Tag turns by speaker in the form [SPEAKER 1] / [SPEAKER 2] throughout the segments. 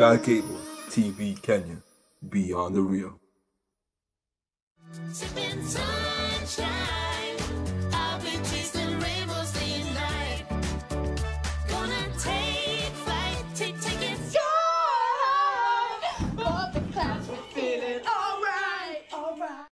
[SPEAKER 1] Sky Cable TV Kenya. Beyond the real.
[SPEAKER 2] Sipping sunshine, I'll be chasing rainbows day and night. Gonna take flight, take it your above the clouds, we're feeling alright, alright.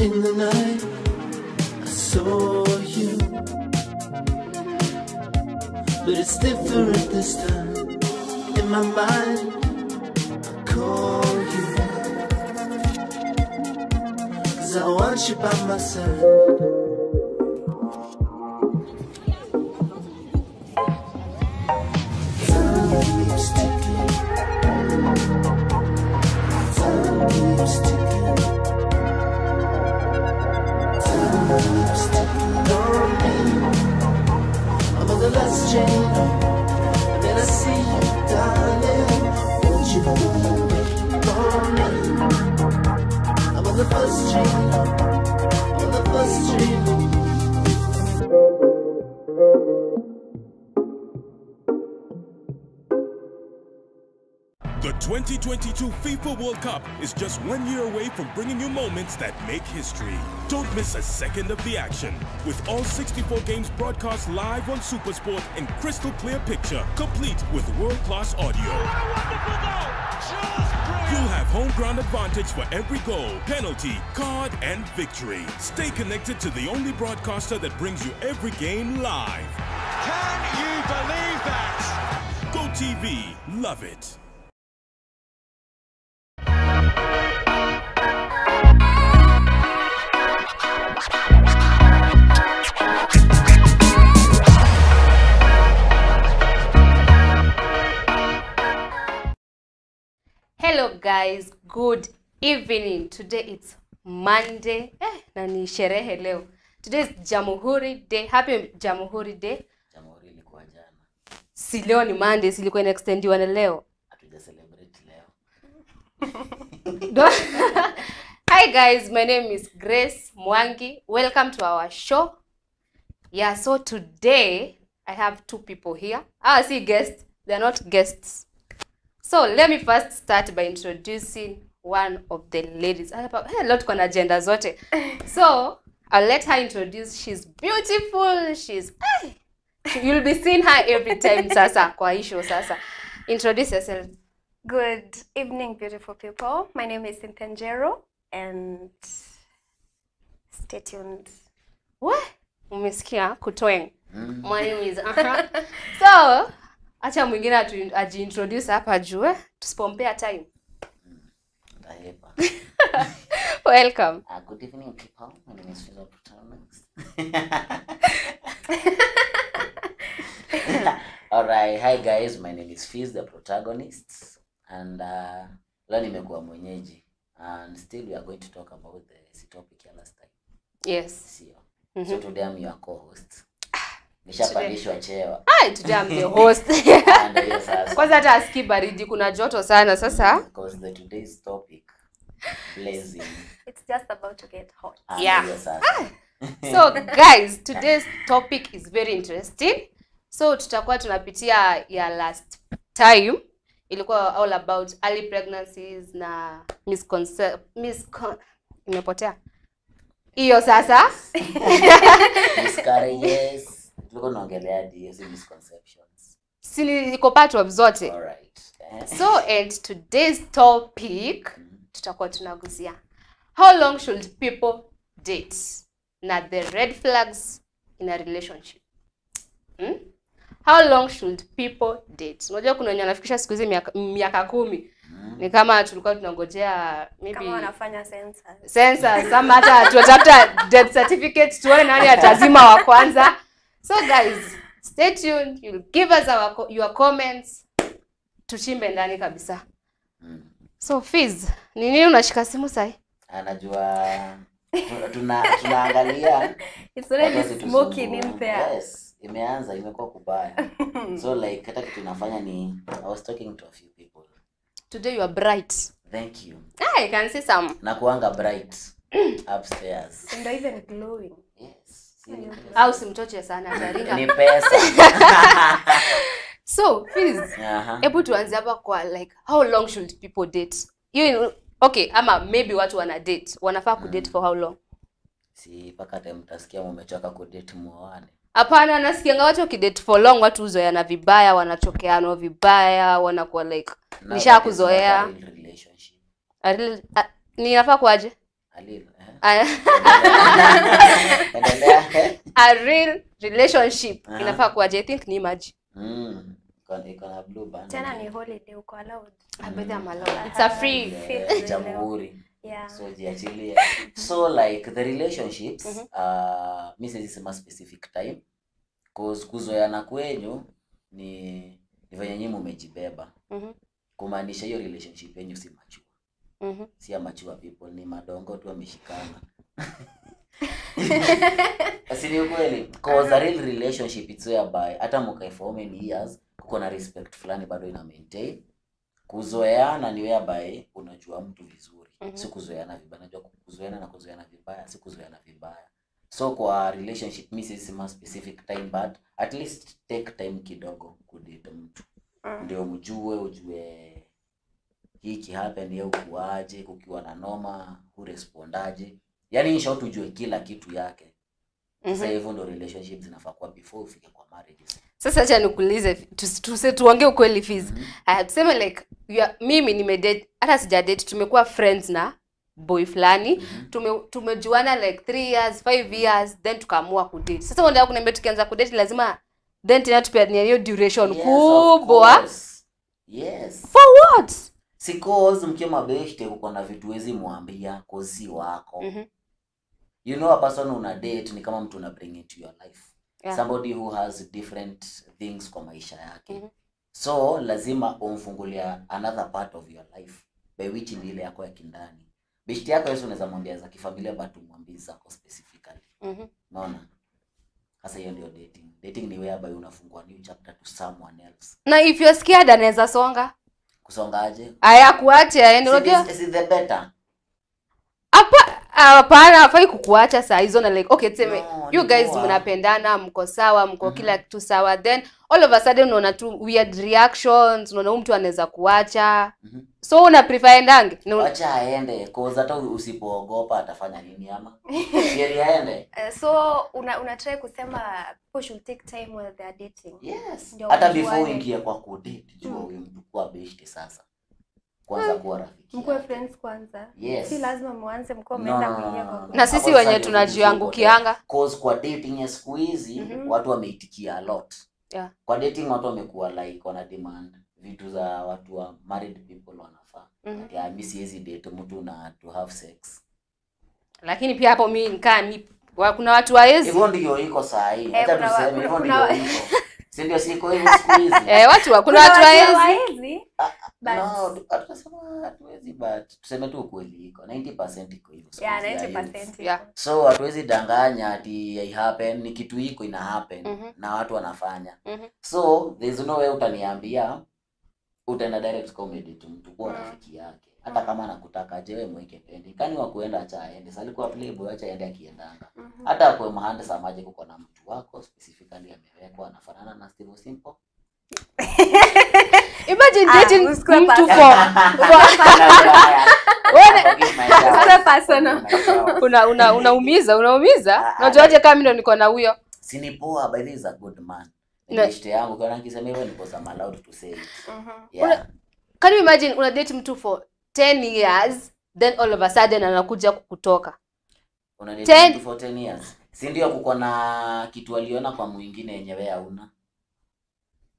[SPEAKER 3] In the night, I saw you, but it's different this time. In my mind, I call you, 'cause I want you by my side. Time keeps ticking. Time keeps ticking. Time keeps ticking on me. I'm on the last train, and then I see you, darling. Won't you be waiting for me? I'm on the first train, I'm on the first train.
[SPEAKER 4] The 2022 FIFA World Cup is just 1 year away from bringing you moments that make history. Don't miss a second of the action. With all 64 games broadcast live on SuperSport in crystal clear picture, complete with world-class audio.
[SPEAKER 5] What a wonderful goal! Just brilliant!
[SPEAKER 4] You'll have home ground advantage for every goal, penalty, card, and victory. Stay connected to the only broadcaster that brings you every game live.
[SPEAKER 5] Can you believe that?
[SPEAKER 4] Go TV, love it.
[SPEAKER 6] Hello guys, good evening. Today it's Monday. Na ni sherehe leo. Today is Jamhuri Day. Happy Jamhuri Day.
[SPEAKER 7] Jamhuri ilikuwa jana.
[SPEAKER 6] Si leo ni Monday, si ilikuwa inaextendiwa na leo.
[SPEAKER 7] Hatuja celebrate leo.
[SPEAKER 6] Hi guys, my name is Grace Mwangi. Welcome to our show. Yeah, so today I have two people here. Ah, see guests. They're not guests. So let me first start by introducing one of the ladies. Lot kwa agenda zote. So I'll let her introduce. She's beautiful. She's you'll be seeing her every time sasa kwa issue sasa. Introduce yourself.
[SPEAKER 8] Good evening, beautiful people. My name is Cynthia Njeru and stay tuned.
[SPEAKER 6] What? Umesikia kutoeng. My name is So acha mwingine ajiintroduce hapa juu, tusipompea time.
[SPEAKER 7] Ndahepa.
[SPEAKER 6] Welcome.
[SPEAKER 7] Good evening people. My name is Philip Thomas. All right, hi guys, my name is Fizz, the protagonist, and leo nimekuwa mwenyeji and still we are going to talk about the topic ya last time.
[SPEAKER 6] Yes.
[SPEAKER 7] Sio. So today I'm your co-host. Nishapandishwa cheo.
[SPEAKER 6] Hi, today I'm the host. Kwanza hata asikii baridi, kuna joto sana sasa.
[SPEAKER 7] Because the today's topic blazing.
[SPEAKER 8] It's just about to get hot.
[SPEAKER 6] Yeah. So guys, today's topic is very interesting. So tutakuwa tunapitia ya last time. Ilikuwa all about early pregnancies na imepotea. Hiyo sasa.
[SPEAKER 7] Miscarriages. Tulikuwa tunaongelea hizo misconceptions.
[SPEAKER 6] Si iko part of zote.
[SPEAKER 7] All right.
[SPEAKER 6] So and today's topic tutakuwa tunagusia how long should people date na the red flags in a relationship. How long should people date? Unajua kuna wenye wanafikisha siku hizi miaka 10. Ni kama tulikuwa tunangojea maybe
[SPEAKER 8] Kama wanafanya census.
[SPEAKER 6] Census ama hata tuatafuta death certificate tuone nani atazima wa kwanza. So guys, stay tuned. You'll give us your comments. Tuchimbe ndani kabisa. So Fizz, ni nini unashika simu sai?
[SPEAKER 7] Anajua tunaangalia.
[SPEAKER 8] It's already smoking in there.
[SPEAKER 7] Yes, imeanza, imekuwa kubaya. So like hata kitu tunafanya ni I was talking to a few people.
[SPEAKER 6] Today you are bright.
[SPEAKER 7] Thank you.
[SPEAKER 6] I can see some.
[SPEAKER 7] Na kuanga bright upstairs.
[SPEAKER 8] And even glowing.
[SPEAKER 7] Yes.
[SPEAKER 6] Au simtoche sana ataringa.
[SPEAKER 7] Ni pesa.
[SPEAKER 6] So, please. Hebu tuanze hapa kwa like how long should people date? You okay, ama maybe watu wana date. Wanafaa ku date for how long?
[SPEAKER 7] Si paka time mtasikia mmechoka ku date muoane.
[SPEAKER 6] Hapana, nasikianga watu wakidate for long watu huzoeana vibaya, wanachokeana vibaya, wanakuwa like nishakuzoea.
[SPEAKER 7] Relationship.
[SPEAKER 6] Ni nafaa kuaje? A real relationship inafaa kuaje? I think ni maji.
[SPEAKER 7] Iko na blue band.
[SPEAKER 8] Tena ni holiday uko allowed.
[SPEAKER 6] I bet I'm allowed. It's a free
[SPEAKER 7] jamhuri.
[SPEAKER 8] Yeah.
[SPEAKER 7] So jiachilie. So like the relationships mimi siwezi sema specific time cause kuzoeana kwenyu ni venye nyinyi mmejibeba. Kumaanisha hiyo relationship yenyu si mature. Si ya mature people, ni madongo tu wameshikana. Si ni ukweli? Cause a real relationship it's whereby hata mkae for many years kuko na respect fulani bado ina maintain. Kuzoeana ni whereby unajua mtu vizuri. Si kuzoeana vibaya. Najua kuzoeana na kuzoeana vibaya, si kuzoeana vibaya. So kwa relationship mimi siwezi sema specific time but at least take time kidogo kudate mtu. Ndio mjue, ujue hiki happen yeye ukuaje, kukiwa na noma, hurespondaje. Yaani in short ujue kila kitu yake. Sasa hivyo ndio relationships zinafaa kuwa before ufike kwa marriages.
[SPEAKER 6] Sasa acha nikuulize, tuongee ukweli Fizz. Tuseme like mimi nimedate, hata sijadate, tumekuwa friends na boy fulani. Tumejuana like 3 years, 5 years, then tukaamua kudate. Sasa unataka kuniambia tukianza kudate lazima then tena tupeane hiyo duration kubwa?
[SPEAKER 7] Yes.
[SPEAKER 6] For what?
[SPEAKER 7] Si cause mkiwa mabeshte uko na vitu wezi mwambia cause wako. You know a person una date ni kama mtu una bring into your life.
[SPEAKER 6] Yeah.
[SPEAKER 7] Somebody who has different things kwa maisha yake. So lazima umfungulia another part of your life by which ni ile yako ya kindani. Beshte yako yesu unaweza mwambia za kifamilia but umwambie zako specifically. Unaona? Sasa hiyo ndio dating. Dating ni whereby unafungua new chapter to someone else.
[SPEAKER 6] Na if you're scared anaweza songa.
[SPEAKER 7] Kusongaje?
[SPEAKER 6] Aya kuache aende unajua?
[SPEAKER 7] Is it the better?
[SPEAKER 6] Hapana, hafai kukuacha saa hizo na like okay tuseme
[SPEAKER 7] no,
[SPEAKER 6] you guys mnapendana, mko sawa, mko kila kitu sawa, then all of a sudden unaona tu weird reactions, unaona huyu mtu anaweza kuacha. So una prefer endange? No.
[SPEAKER 7] Acha aende cause hata usipoogopa atafanya nini ama? Sieri aende.
[SPEAKER 8] So una try kusema people should take time while they are dating.
[SPEAKER 7] Yes.
[SPEAKER 8] Ndio
[SPEAKER 7] Hata before
[SPEAKER 8] wajuane.
[SPEAKER 7] uingie kwa kudate, jua huyu mtu kuwa beshte sasa. Kwanza kuwa rafiki.
[SPEAKER 8] Mkuwe friends kwanza.
[SPEAKER 7] Yes.
[SPEAKER 8] Si lazima muanze mkuwe mmeenda kuingia kwa
[SPEAKER 6] Na sisi
[SPEAKER 7] Hapo
[SPEAKER 6] wenye
[SPEAKER 7] sasa ndio
[SPEAKER 6] tunajiangukianga.
[SPEAKER 7] Cause kwa dating ya siku hizi watu wameitikia a lot.
[SPEAKER 6] Yeah.
[SPEAKER 7] Kwa dating watu wamekuwa like wana demand vitu za watu wa married people wanafaa. Yeah, mimi siwezi date mtu na to have sex.
[SPEAKER 6] Lakini pia hapo mimi nikaa kuna watu waezi.
[SPEAKER 7] Hivyo ndio iko saa hii. Hata tuseme hivyo ndio iko. Si ndio siko hivyo siku hizi.
[SPEAKER 6] Kuna watu waezi.
[SPEAKER 8] Waezi. But
[SPEAKER 7] No, hatusema hatuwezi but tuseme tu ukweli iko 90% iko hivyo siku
[SPEAKER 8] yeah,
[SPEAKER 7] hizi ya
[SPEAKER 8] 90%
[SPEAKER 7] youths.
[SPEAKER 8] iko.
[SPEAKER 6] Yeah.
[SPEAKER 7] So hatuwezi danganya ati happen ni kitu iko ina happen na watu wanafanya. So there's no way utaniambia utaenda direct comedy tu mtu kuwa rafiki yake. Hata kama anakutaka je, wewe mweke pende. Kani wa kuenda acha aende. Sasa alikuwa playboy acha aende akiendanga. Hata akwe mhande samaje kuko na mtu wako specifically amewekwa anafanana na Steve Simple.
[SPEAKER 6] Imagine dating
[SPEAKER 8] usikuwe
[SPEAKER 6] mtu
[SPEAKER 8] personal.
[SPEAKER 6] for
[SPEAKER 8] Usikuwe personal.
[SPEAKER 6] unaumiza unaumiza. Unajuaje kama mimi ndo niko na huyo?
[SPEAKER 7] Si ni poa, by the way is a good man. Ni
[SPEAKER 6] No.
[SPEAKER 7] beshte yangu kwa nikisema hivyo niko some allowed to say it. Yeah.
[SPEAKER 6] Can you imagine una date mtu for 10 years then all of a sudden anakuja kukutoka?
[SPEAKER 7] Una date mtu for 10 years. Si ndio kuko na kitu aliona kwa mwingine yenyewe hauna.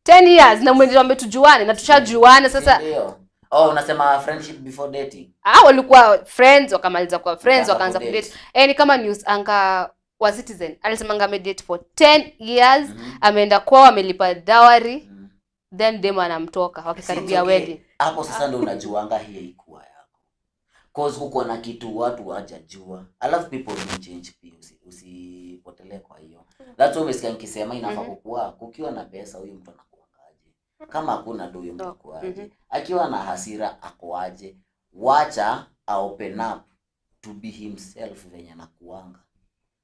[SPEAKER 6] 10 years na mwenye ametujuane na tushajuana sasa.
[SPEAKER 7] Ndio. Oh, unasema friendship before dating.
[SPEAKER 6] Ah, walikuwa friends wakamaliza kuwa friends
[SPEAKER 7] Wakaanza
[SPEAKER 6] wakaanza
[SPEAKER 7] kudate.
[SPEAKER 6] kudate. Ni kama news anchor wa Citizen alisemanga amedate for 10 years, ameenda kwao amelipa dowry, then dem anamtoka wakikaribia
[SPEAKER 7] It's okay.
[SPEAKER 6] wedding.
[SPEAKER 7] Hapo sasa ndio unajuanga hii haikuwa yako. Cause huko na kitu watu hawajajua. Alafu people do change pia, usipotelee kwa hiyo. That's why umesikia nikisema inafaa kukua kukiwa na pesa huyu mtu anakuangaje. Kama hakuna do huyu mtu akuaje. Akiwa na hasira akoaje. Wacha a open up to be himself venye anakuanga.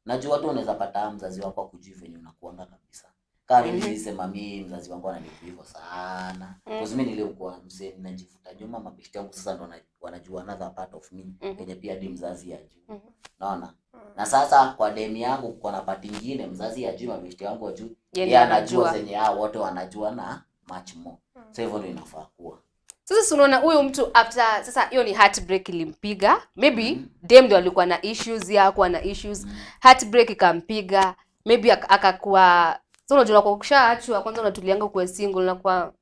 [SPEAKER 7] Najua watu unaweza pata mzazi wako akujui venye unakuanga kabisa. Kama mimi nilisema mimi mzazi wangu ananijua hivyo sana. Cause mimi nilikuwa mzee ninajivuta nyuma, mabeshte yangu sasa ndo wanajua another part of me yenye pia hadi mzazi ajui. Naona? Na sasa kwa demi yangu kwa na part nyingine mzazi ajui, mabeshte yangu ajui. Yeye anajua zenye hao wote wanajua na much more. So hivyo ndio inafaa kuwa.
[SPEAKER 6] Sasa unaona huyo mtu after sasa hiyo ni heartbreak ilimpiga. Maybe dem ndio alikuwa na issues, yeye hakuwa na issues. Heartbreak ikampiga. Maybe akakuwa so unajua kwa kushaachwa kwanza unatulianga kuwa single na kwa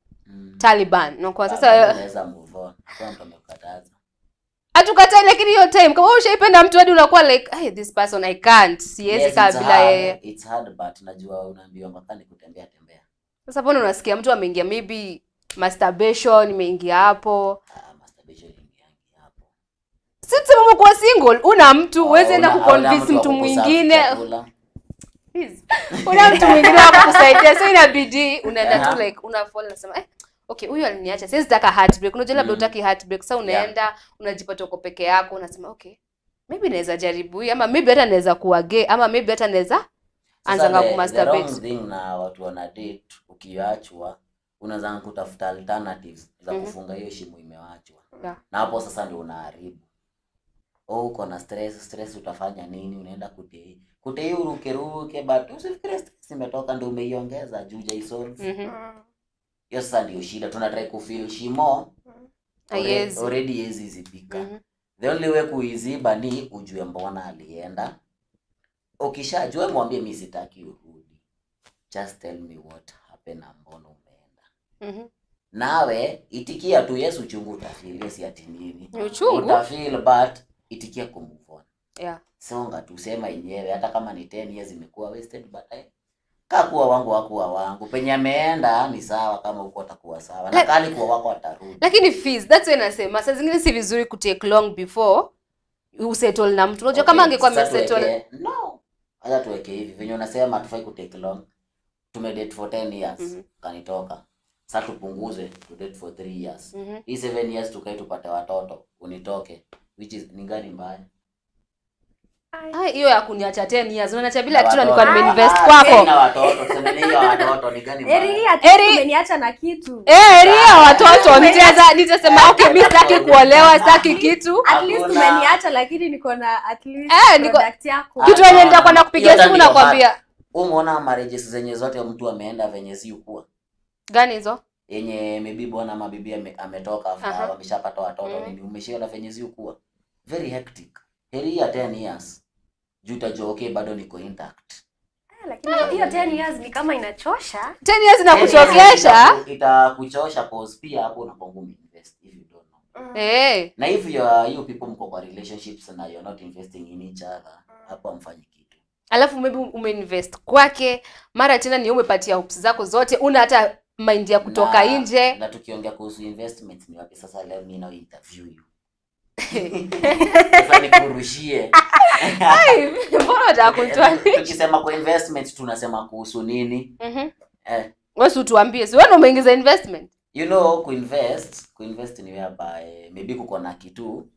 [SPEAKER 6] Taliban. Na kwa sasa
[SPEAKER 7] unaweza move on. Hakuna mtu amekukataza.
[SPEAKER 6] Hatukatai, lakini hiyo time kama wewe ushaipenda mtu hadi unakuwa like hey, this person I can't. Siwezi kaa bila yeye.
[SPEAKER 7] It's hard but najua unaambiwa mpaka ni kutembea tembea.
[SPEAKER 6] Sasa mbona unasikia mtu ameingia maybe masturbation imeingia hapo?
[SPEAKER 7] Masturbation imeingia hapo.
[SPEAKER 6] Si tuseme uko single, una mtu uweze enda kuconvince mtu mwingine. Una mtu mwingine wa kukusaidia, so inabidi unaenda tu like una fall unasema okay huyu aliniacha, siwezi taka heartbreak. Unajua labda hutaki heartbreak, sasa unaenda unajipata uko peke yako unasema okay maybe naweza jaribu hii, ama maybe hata naweza kuwa gay, ama maybe hata naweza anza ku masturbate.
[SPEAKER 7] The wrong thing na watu wana date, ukiachwa unaanza kutafuta alternatives za kufunga hiyo shimo imewachwa. Na hapo sasa ndio unaharibu. Oh, uko na stress utafanya nini? Unaenda kutei. Kutei uruke but usifikiri stress imetoka ndio umeiongeza juu hujaisolve. Hiyo sasa ndio shida, tuna try kufill shimo. Already yezi zipika. The only way kuiziba ni ujue mbona alienda. Ukishajua mwambie mimi sitaki urudi. Just tell me what happened na mbona umeenda. Nawe itikia tu yes, uchungu utafeel, si ati nini.
[SPEAKER 6] Uchungu
[SPEAKER 7] utafeel but itikia ku move on.
[SPEAKER 6] Yeah.
[SPEAKER 7] Songa tu sema yenyewe hata kama ni 10 years imekuwa wasted but kakuwa wangu wakuwa wangu. Penye ameenda ni sawa, kama huko atakuwa sawa. Na kali kuwa wako atarudi.
[SPEAKER 6] Lakini fees, that's when nasema saa zingine si vizuri ku take long before usettle na mtu. Unajua kama angekuwa amesettle.
[SPEAKER 7] No. Acha tuweke hivi. Venye unasema hatufai ku take long. Tumedate for 10 years. Kanitoka. Sasa tupunguze to date for 3 years. Hii 7 years tukae tupate watoto, unitoke. Which is ni gani mbaya?
[SPEAKER 6] Hiyo ya kuniacha 10 years. Unaniacha bila kitu na nilikuwa nimeinvest kwako.
[SPEAKER 7] Na watoto, tuseme hiyo watoto ni gani mbaya?
[SPEAKER 8] Eri umeniacha na kitu.
[SPEAKER 6] Eri ya watoto nitasema okay mimi sitaki kuolewa, sitaki kitu.
[SPEAKER 8] At least umeniacha lakini niko na at least product yako.
[SPEAKER 6] Kitu yenye nitakuwa nakupigia simu na kuambia.
[SPEAKER 7] Umeona marriages zenye zote mtu ameenda venye si ukua.
[SPEAKER 6] Gani hizo?
[SPEAKER 7] Yenye maybe bwana ama bibi ametoka after wameshapata watoto nini, umeshaona venye si ukua. Very hectic. Heri ya 10 years. Juu utajua okay bado niko intact.
[SPEAKER 8] Lakini hiyo 10 years ni kama inachosha.
[SPEAKER 6] 10 years inakuchokesha.
[SPEAKER 7] Itakuchosha cause pia hapo unaponga umeinvest if you don't know. Na if you people mko kwa relationships na you're not investing in each other, hapo hamfanyi kitu.
[SPEAKER 6] Alafu maybe umeinvest kwake, mara tena ni umepatia hopes zako zote, una hata mind ya kutoka nje.
[SPEAKER 7] Na tukiongea kuhusu investments ni wapi sasa leo mimi na interview you. Sasa nikurushie.
[SPEAKER 6] Ai, mbona utakutoa?
[SPEAKER 7] Tukisema kwa investment tunasema kuhusu nini?
[SPEAKER 6] Wewe utuambie, si wewe umeingiza investment?
[SPEAKER 7] You know, kuinvest ni whereby maybe kuko na kitu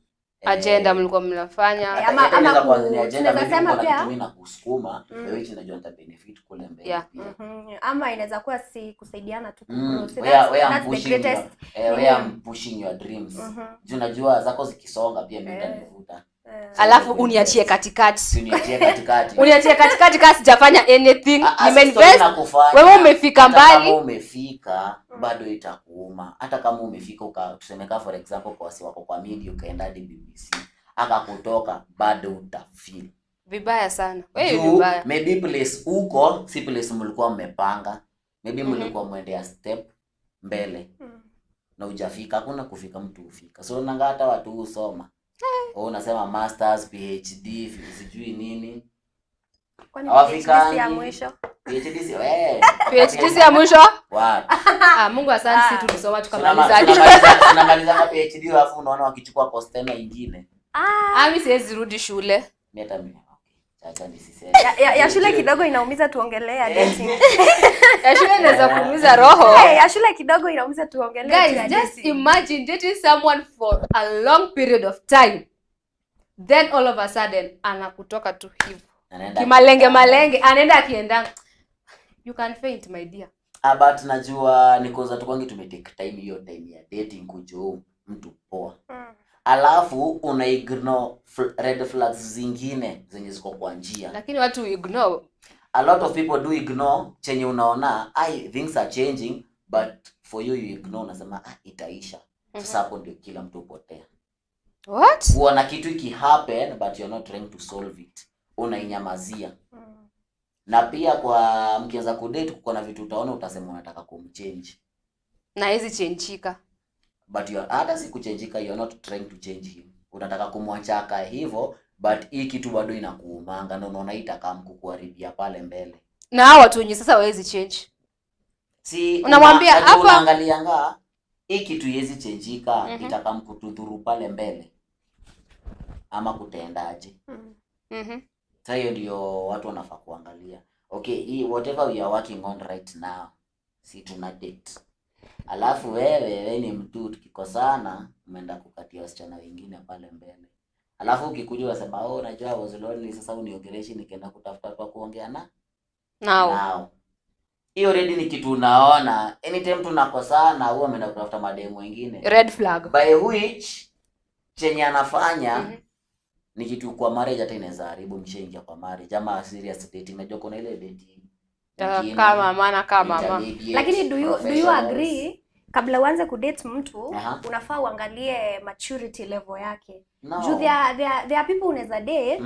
[SPEAKER 6] agenda mlikuwa mnafanya
[SPEAKER 8] ama tunaweza pia
[SPEAKER 7] mimi na kusukuma wewe unajua nita benefit kule mbele pia.
[SPEAKER 8] Ama inaweza kuwa si kusaidiana tu
[SPEAKER 7] ku that's the greatest where I'm pushing your dreams. Juu unajua zako zikisonga pia mimi nitanivuta.
[SPEAKER 6] Alafu uniachie katikati.
[SPEAKER 7] Uniachie katikati.
[SPEAKER 6] Uniachie katikati kama sijafanya anything. Nimeinvest. Wewe umefika mbali.
[SPEAKER 7] Kama umefika bado itakuuma. Hata kama umefika tuseme for example kwa wasi wako kwa media ukaenda hadi BBC akakutoka bado utafeel
[SPEAKER 6] vibaya sana. Wewe vibaya.
[SPEAKER 7] Maybe place uko si place mlikuwa mmepanga. Maybe mlikuwa mwendea step mbele na hujafika. Hakuna kufika, mtu hufika. So nanga hata watu husoma. Unasema masters, PhD, sijui nini.
[SPEAKER 8] Kwani PhD si ya mwisho?
[SPEAKER 7] PhD si
[SPEAKER 6] PhD si ya mwisho?
[SPEAKER 7] Wapi?
[SPEAKER 6] Mungu asante, sisi tulisoma tukamaliza.
[SPEAKER 7] Tunamaliza PhD alafu unaona wakichukua course tena nyingine.
[SPEAKER 6] Mimi siwezi rudi shule.
[SPEAKER 7] Mimi hata mimi. Acha nisiseme.
[SPEAKER 8] Ya shule kidogo inaumiza, tuongelea dating.
[SPEAKER 6] Ya shule inaweza kuumiza roho.
[SPEAKER 8] Ya shule kidogo inaumiza, tuongelea.
[SPEAKER 6] Guys, just imagine dating someone for a long period of time. Then all of a sudden anakutoka tu hivyo. Kimalenge malenge anaenda akienda. You can faint, my dear.
[SPEAKER 7] But najua ni cause tukwangi tumetake time hiyo time ya dating kujua mtu poa. Alafu una ignore red flags zingine zenye ziko kwa njia.
[SPEAKER 6] Lakini watu ignore.
[SPEAKER 7] A lot of people do ignore chenye unaona, things are changing, but for you you ignore, unasema itaisha. Sasa hapo ndio kila mtu upotea.
[SPEAKER 6] What?
[SPEAKER 7] Kuona kitu iki happen but you're not trying to solve it. Unainyamazia. Na pia kwa mkianza kudate kuko na vitu utaona utasema unataka kumchange.
[SPEAKER 6] Na hizi changika.
[SPEAKER 7] But you are hata si kuchangeika, you are not trying to change him. Unataka kumwacha akae hivyo, but hii kitu bado inakuumanga na unaona itakamkukuharibia pale mbele.
[SPEAKER 6] Na hao watu wenye sasa hawezi change.
[SPEAKER 7] Si
[SPEAKER 6] unamwambia hapa
[SPEAKER 7] unaangalianga hii kitu haiwezi changeika, itakamkutudhuru pale mbele. Ama kutendaje? Sasa hiyo ndio watu wanafaa kuangalia. Okay, hii whatever we are working on right now, si tuna date. Alafu wewe ni mtu tukikosana umeenda kukatia wasichana wengine pale mbele. Alafu ukikuja unasema oh najua I was lonely, sasa uniongeleshe nikaenda kutafuta kwa kuongea na nao. Hiyo already ni kitu unaona. Anytime tunakosana huwa ameenda kutafuta mademu wengine.
[SPEAKER 6] Red flag.
[SPEAKER 7] By which chenye anafanya ni kitu kwa marriage hata inaweza haribu mshaingia kwa marriage ama serious dating. Najua kuna ile dating
[SPEAKER 6] kama maana kama mama.
[SPEAKER 8] Lakini do you agree kabla uanze kudate mtu unafaa uangalie maturity level yake?
[SPEAKER 7] No.
[SPEAKER 8] Juu there are people unaweza date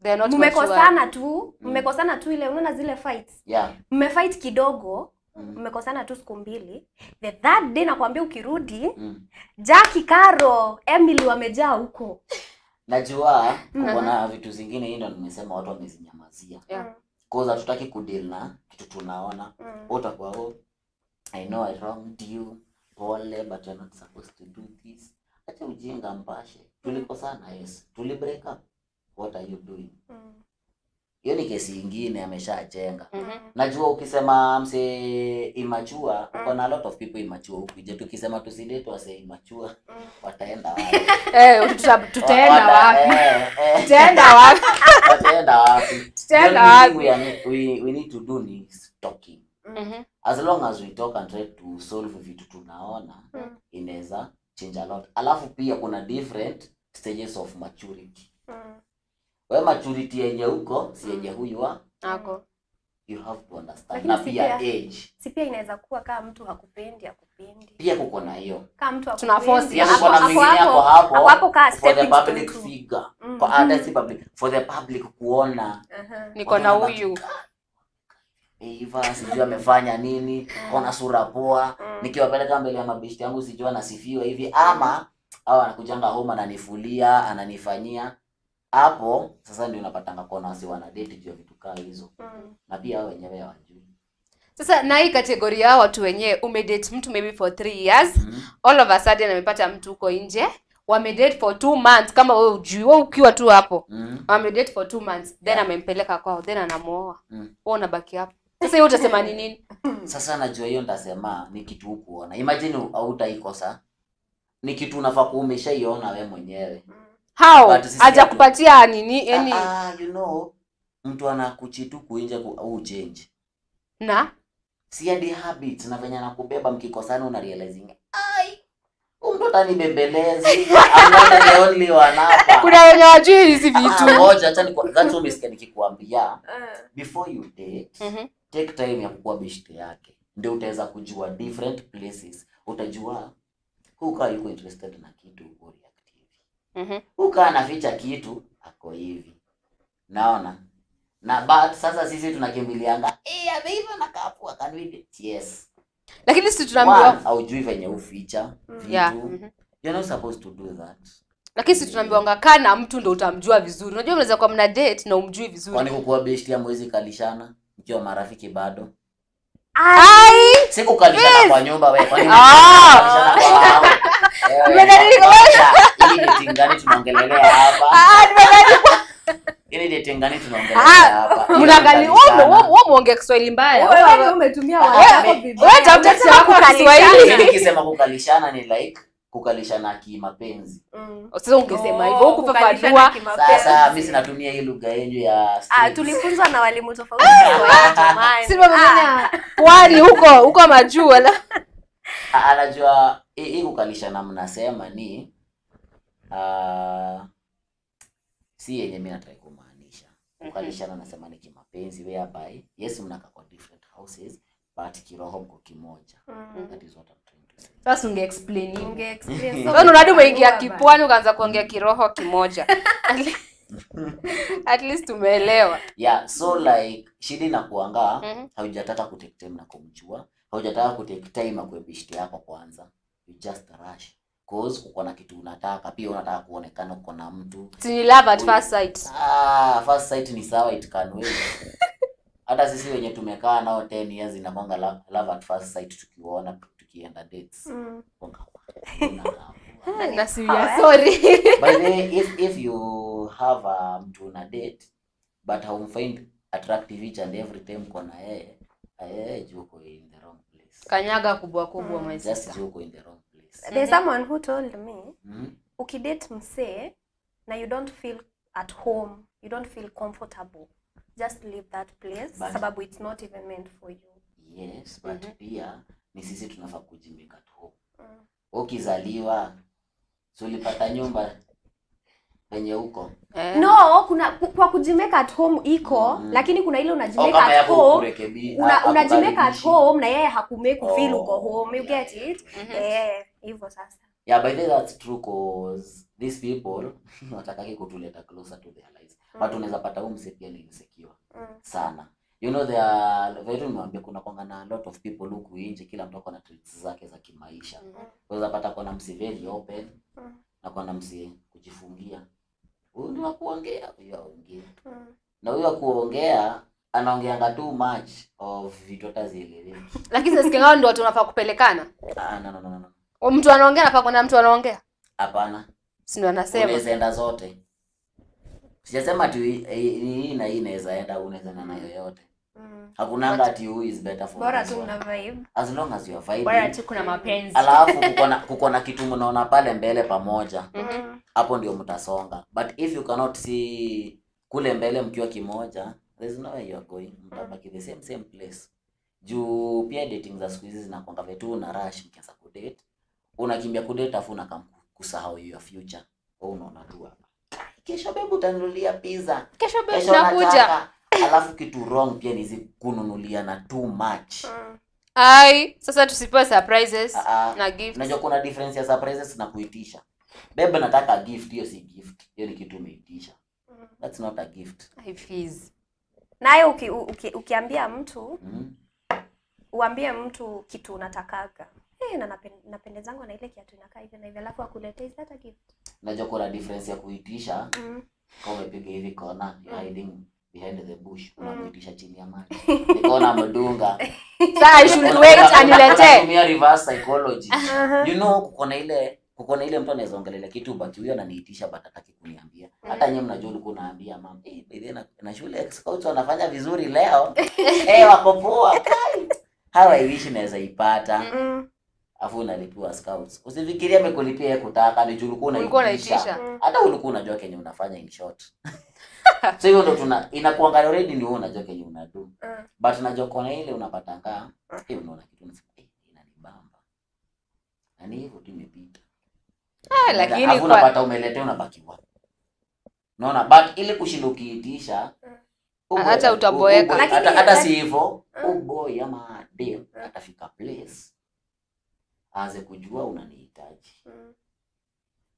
[SPEAKER 6] they are not
[SPEAKER 8] mmekosana tu, mmekosana tu ile unaona zile fights.
[SPEAKER 7] Yeah.
[SPEAKER 8] Mmefight kidogo, mmekosana tu siku mbili. The third day nakwambia ukirudi, Jackie, Caro, Emily wamejaa huko.
[SPEAKER 7] Najua kuna vitu zingine hii ndio nimesema watu wamezinyamazia.
[SPEAKER 6] Yeah.
[SPEAKER 7] Cause hatutaki kudeal na kitu tunaona. Utakuwa oh, I know I wronged you, pole, but you're not supposed to do this. Acha ujinga mpashe. Tulikosana, yes. Tuli break up. What are you doing? Hiyo ni kesi ingine ameshajenga. Najua ukisema mse immature, uko na a lot of people immature huku. Je, tukisema tusidate wase immature, wataenda wapi?
[SPEAKER 6] Tutaenda wapi? Tutaenda wapi?
[SPEAKER 7] Wataenda wapi?
[SPEAKER 6] Tutaenda wapi?
[SPEAKER 7] We need to do is talking. As long as we talk and try to solve vitu tunaona, inaweza change a lot. Alafu pia kuna different stages of maturity. Wewe maturity yenye huko si yenye huyu wa
[SPEAKER 6] ako.
[SPEAKER 7] You have to understand.
[SPEAKER 8] Lakini
[SPEAKER 7] Na pia age.
[SPEAKER 8] Si pia inaweza kuwa kama mtu hakupendi.
[SPEAKER 7] Pia kuko na hiyo.
[SPEAKER 8] Kama mtu
[SPEAKER 6] tuna force
[SPEAKER 7] pia kuko na mwingine hapo hapo.
[SPEAKER 8] Hapo ka
[SPEAKER 7] for the public figure. Kwa others public, for the public kuona.
[SPEAKER 6] Niko na huyu.
[SPEAKER 7] Eva sijui amefanya nini, kona sura poa, nikiwapeleka mbele ya mabishti yangu sijui anasifiwa hivi ama au anakujanga home ananifulia, ananifanyia. Hapo sasa ndio unapatanga kona wasi wana date juu ya vitu kama hizo. Na pia wao wenyewe hawajui.
[SPEAKER 6] Sasa na hii kategoria ya watu wenyewe umedate mtu maybe for 3 years, all of a sudden amepata mtu huko nje, wamedate for 2 months kama wewe hujui, wewe ukiwa tu hapo. Wamedate for 2 months, then amempeleka kwao, then anamuoa. Wewe unabaki hapo. Sasa hiyo utasema ni nini?
[SPEAKER 7] Sasa najua hiyo nitasema ni kitu hukuona. Imagine hautaikosa. Ni kitu unafaa kuumeshaiona wewe mwenyewe.
[SPEAKER 6] How? Hajakupatia nini? Yani
[SPEAKER 7] you know, mtu anakuchitu kuinje au change.
[SPEAKER 6] Na
[SPEAKER 7] si hadi habits na venye anakubeba mkikosana una realizing ai huyu mtu atanibembelezi. I'm not the only one hapa.
[SPEAKER 6] Kuna wenye wajui hizi vitu.
[SPEAKER 7] Ngoja acha ni that's what umesikia nikikwambia. Before you date, take time ya kukua beshte yake. Ndio utaweza kujua different places. Utajua huyu yuko interested na kitu huko react hivi. Huyu anaficha kitu ako hivi. Naona. Na but sasa sisi tunakimbilianga ameiva na kapu can we date? Yes.
[SPEAKER 6] Lakini sisi tunaambiwa
[SPEAKER 7] haujui venye uficha vitu.
[SPEAKER 6] Yeah.
[SPEAKER 7] You're not supposed to do that.
[SPEAKER 6] Lakini sisi tunaambiwa kana mtu ndio utamjua vizuri. Unajua mnaweza kuwa mna date na umjui vizuri.
[SPEAKER 7] Kwani kukuwa beshti hamwezi kalishana mkiwa marafiki bado?
[SPEAKER 6] Ai,
[SPEAKER 7] si kukalishana kwa nyumba wewe, kwani kukalishana kwa hao? Hii dating gani tunaongelelea hapa? Hii dating gani tunaongelelea hapa?
[SPEAKER 6] Mnaangalia wewe muongee Kiswahili mbaya.
[SPEAKER 8] Wewe umetumia wako vibaya.
[SPEAKER 6] Wewe tafuta wako Kiswahili.
[SPEAKER 7] Nikisema kukalishana ni like kukalishana kimapenzi.
[SPEAKER 6] Sasa ungesema hivyo hukufafanua.
[SPEAKER 7] Sasa mimi sinatumia hii lugha yenu ya
[SPEAKER 8] tulifunzwa na walimu tofauti.
[SPEAKER 6] Sisi mama pwani huko huko majuu wala.
[SPEAKER 7] Anajua hii kukalishana mnasema ni si yenye mimi nataka kumaanisha. Kukalishana nasema ni kimapenzi whereby yes mnakaa kwa different houses but kiroho mko kimoja. That is what I'm trying to say.
[SPEAKER 6] Sasa unge explain.
[SPEAKER 8] Unge explain.
[SPEAKER 6] Sasa unarudi umeingia kipwani ukaanza kuongea kiroho kimoja. At least umeelewa.
[SPEAKER 7] Yeah, so like shida inakuanga haujataka ku take time na kumjua, haujataka ku take time na kuebishti yako kwanza. You just rush. Cause uko na kitu unataka, pia unataka kuonekana uko na mtu.
[SPEAKER 6] Ni love at first sight.
[SPEAKER 7] First sight ni sawa, it can wait. Hata sisi wenye tumekaa nao 10 years inakuanga love at first sight tukiona tukienda dates.
[SPEAKER 6] Na si sorry.
[SPEAKER 7] By the way, if you have a mtu na date but haumfind attractive each and every time kwa na yeye juko in the wrong place.
[SPEAKER 6] Kanyaga kubwa kubwa my sister.
[SPEAKER 7] Just juko in the wrong place.
[SPEAKER 8] There's someone who told me ukidate msee na you don't feel at home, you don't feel comfortable, just leave that place but, sababu it's not even meant for you.
[SPEAKER 7] Yes, but pia ni sisi tunafaa kujimake at home. Ukizaliwa so ulipata nyumba penye huko.
[SPEAKER 8] No, kuna kwa kujimake at home iko, lakini kuna ile unajimake at home. Unajimake at home na yeye hakumake feel uko home. You get it? Hivyo sasa.
[SPEAKER 7] Yeah, by the way that's true cause these people watakaki kutuleta closer to their lives. But unaweza pata huyu mse pia ni insecure sana. You know there are very niwaambia kuna kwanga na a lot of people huku nje, kila mtu akona traits zake za kimaisha. Unaweza pata kuna mse very open na kuna mse kujifungia. Huyu ndio kuongea, huyu aongee. Na huyu kuongea anaongeanga too much of vitu hata zieleweki.
[SPEAKER 6] Lakini sasa hao ndio watu wanafaa kupelekana?
[SPEAKER 7] No.
[SPEAKER 6] Mtu anaongea anafaa kuna mtu anaongea?
[SPEAKER 7] Hapana.
[SPEAKER 6] Si ndio anasema.
[SPEAKER 7] Unaweza enda zote. Sijasema tu hii na hii inaweza enda, unaweza na nayo yote. Hakuna ati who is better for
[SPEAKER 8] bora tu una vibe.
[SPEAKER 7] As long as you are vibing.
[SPEAKER 6] Bora tu kuna mapenzi.
[SPEAKER 7] Alafu kuko na kitu mnaona pale mbele pamoja. Hapo ndio mtasonga. But if you cannot see kule mbele mkiwa kimoja, there's no way you are going. Mtabaki the same place. Juu pia dating za siku hizi zinakuanga vitu na rush, mkianza kudate. Unakimbia kudate afu unakusahau your future. Wewe unaona tu hapa. Kesho babe utanunulia pizza.
[SPEAKER 6] Kesho babe nakuja.
[SPEAKER 7] Alafu kitu wrong pia ni hizi kununulia na too much.
[SPEAKER 6] Ai, sasa tusipewe surprises na gifts.
[SPEAKER 7] Unajua kuna difference ya surprises na kuitisha. Babe nataka gift, hiyo si gift. Hiyo ni kitu umeitisha. That's not a gift.
[SPEAKER 6] I fees.
[SPEAKER 8] Nayo ukiambia mtu, uambie mtu kitu unatakaga. Na napendezangu na ile kiatu inakaa hivi na hivi alafu akuletee, is that a gift?
[SPEAKER 7] Unajua kuna difference ya kuitisha. Kama umepiga hivi kona, you're hiding behind the bush, unamuitisha chini ya maji. Nikaona mdunga.
[SPEAKER 6] Sasa I should wait aniletee.
[SPEAKER 7] Tumia reverse psychology. You know kuko na ile mtu anaweza ongelelea kitu but huyo ananiitisha but hataki kuniambia. Hata nyinyi mnajua ulikuwa unaambia mama, baby na shule scouts wanafanya vizuri leo. Wako poa. How I wish naweza ipata. Afu unalipiwa scouts. Usifikirie amekulipia yeye kutaka, ni juu ulikuwa unaitisha. Hata ulikuwa unajua kenye unafanya in short. So hiyo ndio tuna inakuangalia already ni wewe unajua kenye unadu. But unajua kona ile unapatanga, unaona kitu unasema inanibamba. Na ni hivyo tu imepita.
[SPEAKER 6] Lakini
[SPEAKER 7] afu unapata umeletea unabaki wapi? Unaona, but ile kushinda ukiitisha
[SPEAKER 6] hata utaboeka.
[SPEAKER 7] Hata si hivyo, boy ama dem atafika place aanze kujua unanihitaji.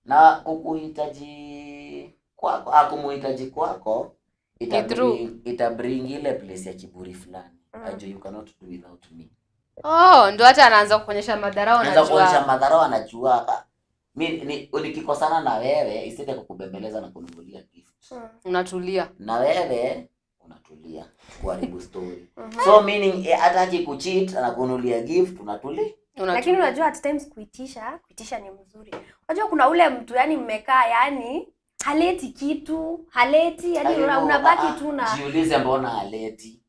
[SPEAKER 7] Na kukuhitaji kwako, akumuhitaji kwako Ita bring ile place ya kiburi fulani. Ajua you cannot do without me.
[SPEAKER 6] Oh, ndo hata anaanza kuonyesha madharau anajua.
[SPEAKER 7] Anaanza kuonyesha madharau anajua. Mimi nikikosana na wewe isije kukubembeleza na kununulia gift.
[SPEAKER 6] Unatulia.
[SPEAKER 7] Na wewe unatulia kuharibu story. So meaning hata akikucheat anakununulia gift unatulia.
[SPEAKER 8] Lakini unajua at times kuitisha ni mzuri. Unajua kuna ule mtu yani mmekaa yani haleti kitu, haleti yani unabaki tu na
[SPEAKER 7] jiulize mbona haleti.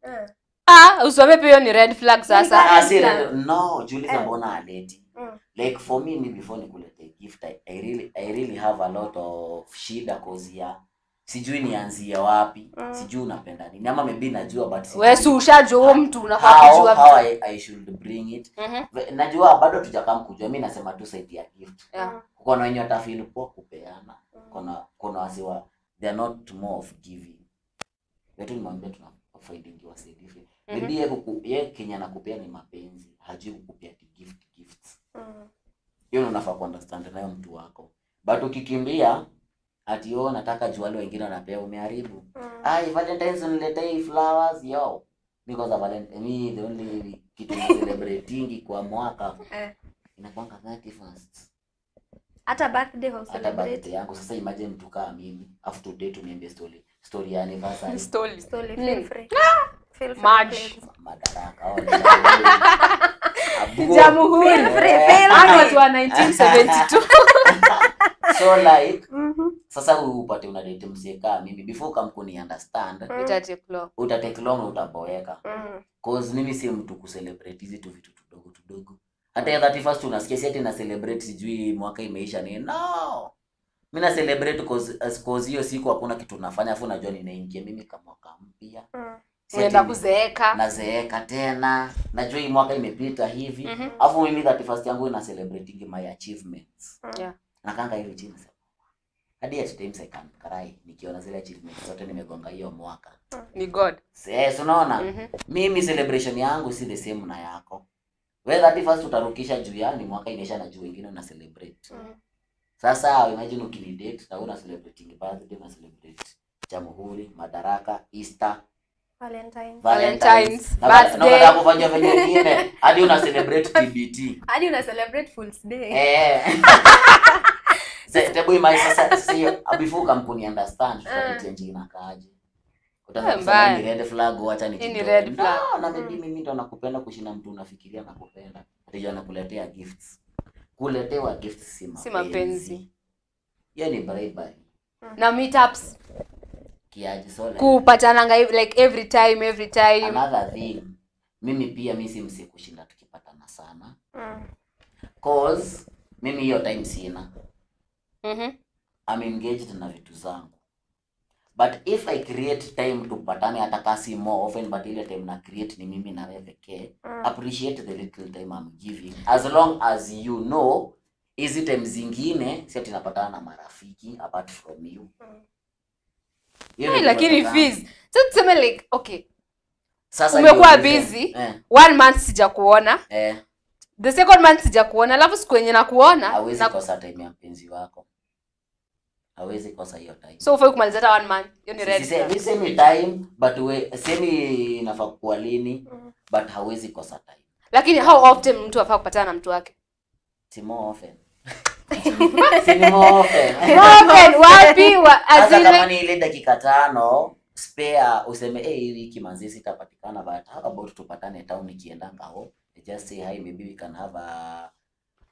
[SPEAKER 6] Usome pia hiyo ni red flag sasa.
[SPEAKER 7] Si red, no, jiulize mbona haleti. Like for me before nikulete gift I really have a lot of shida cause ya sijui nianzie wapi, sijui unapenda nini ama maybe najua but sijui.
[SPEAKER 6] Wewe si ushajua mtu unafaa kujua
[SPEAKER 7] how I should bring it. Najua bado tujakam kujua, mimi nasema tu side ya gift. Kuna wenye watafeel poa kupeana. Kuna wasiwa they are not more of giving. Wetu nimwambia tuna finding your side different. Maybe yeye Kenya anakupea ni mapenzi, hajui kukupea gifts. Hiyo unafaa ku understand nayo mtu wako. But ukikimbia ati yo nataka jua wale wengine wanapea umeharibu. Ai Valentine's uniletee flowers yo. Because of Valentine me the only kitu na celebrating kwa mwaka. Inakuanga 31st.
[SPEAKER 8] Hata birthday ho celebrate.
[SPEAKER 7] Hata birthday yangu sasa imagine mtu kama mimi after today tuniambie story ya anniversary.
[SPEAKER 6] Story
[SPEAKER 8] feel free. Feel free.
[SPEAKER 6] March.
[SPEAKER 7] Madaraka.
[SPEAKER 6] Jamhuri.
[SPEAKER 8] Feel free.
[SPEAKER 6] Watu wa 1972.
[SPEAKER 7] So like sasa upate una date msee kama mimi before come kuni understand uta take long utaboeka. Cause mimi si mtu ku celebrate hizi tu vitu tudogo tudogo. Hata ya 31st unasikia si ati na celebrate sijui mwaka imeisha nini. No. Mimi na celebrate cause hiyo siku hakuna kitu nafanya afu najua ninaingia mimi kama mwaka mpya.
[SPEAKER 6] Unaenda kuzeeka.
[SPEAKER 7] Nazeeka tena. Najua hii mwaka imepita hivi. Afu mimi 31st yangu ina celebrating my achievements.
[SPEAKER 6] Yeah.
[SPEAKER 7] Nakanga hivi chini sasa. Hadi at times I can cry nikiona zile achievements zote nimegonga hiyo mwaka.
[SPEAKER 6] Ni God.
[SPEAKER 7] Yes, unaona? Mimi celebration yangu si the same na yako. Wewe 31st utarukisha juu ya ni mwaka inaisha na juu wengine una celebrate. Sasa imagine ukinidate na una celebrating birthday, una celebrate Jamhuri, Madaraka, Easter,
[SPEAKER 6] Valentine's, birthday.
[SPEAKER 7] Na kufanya venye nyingine hadi una celebrate TBT.
[SPEAKER 8] Hadi una celebrate Fool's Day.
[SPEAKER 7] Tebu imagine sasa hiyo before kampuni understand tutapitia njia inakaaje. Utaanza ni red flag acha ni
[SPEAKER 6] red flag.
[SPEAKER 7] No, na maybe mimi ndo nakupenda kushinda mtu unafikiria nakupenda. Ndio anakuletea gifts. Kuletewa gifts si mapenzi. Hiyo ni bribery.
[SPEAKER 6] Na meetups.
[SPEAKER 7] Kiaje so like
[SPEAKER 6] kupatananga like every time.
[SPEAKER 7] Another thing, mimi pia mimi si msi kushinda tukipatana sana. Cause mimi hiyo time sina. I'm engaged na vitu zangu. But if I create time tupatane hata kasi more often, but ile time na create ni mimi na wewe pekee, appreciate the little time I'm giving. As long as you know hizi time zingine si ati napatana na marafiki apart from you.
[SPEAKER 6] Hey, lakini fees. So tuseme like okay.
[SPEAKER 7] Sasa
[SPEAKER 6] umekuwa busy 1 month sijakuona. The second month sijakuona, alafu siku yenye nakuona
[SPEAKER 7] hawezi kosa time ya mpenzi wako. Hawezi kosa hiyo time.
[SPEAKER 6] So ufai kumaliza hata 1 month. Hiyo ni red flag.
[SPEAKER 7] Si same time but we semi inafaa kuwa lini but hawezi kosa time.
[SPEAKER 6] Lakini how often mtu afaa kupatana na mtu wake?
[SPEAKER 7] Si more often. Si more often.
[SPEAKER 6] Often wapi
[SPEAKER 7] azile kama ni ile dakika 5 spare useme eh hii wiki manzi sitapatikana but how about tupatane town nikiendanga ho. Just say hi, maybe we can have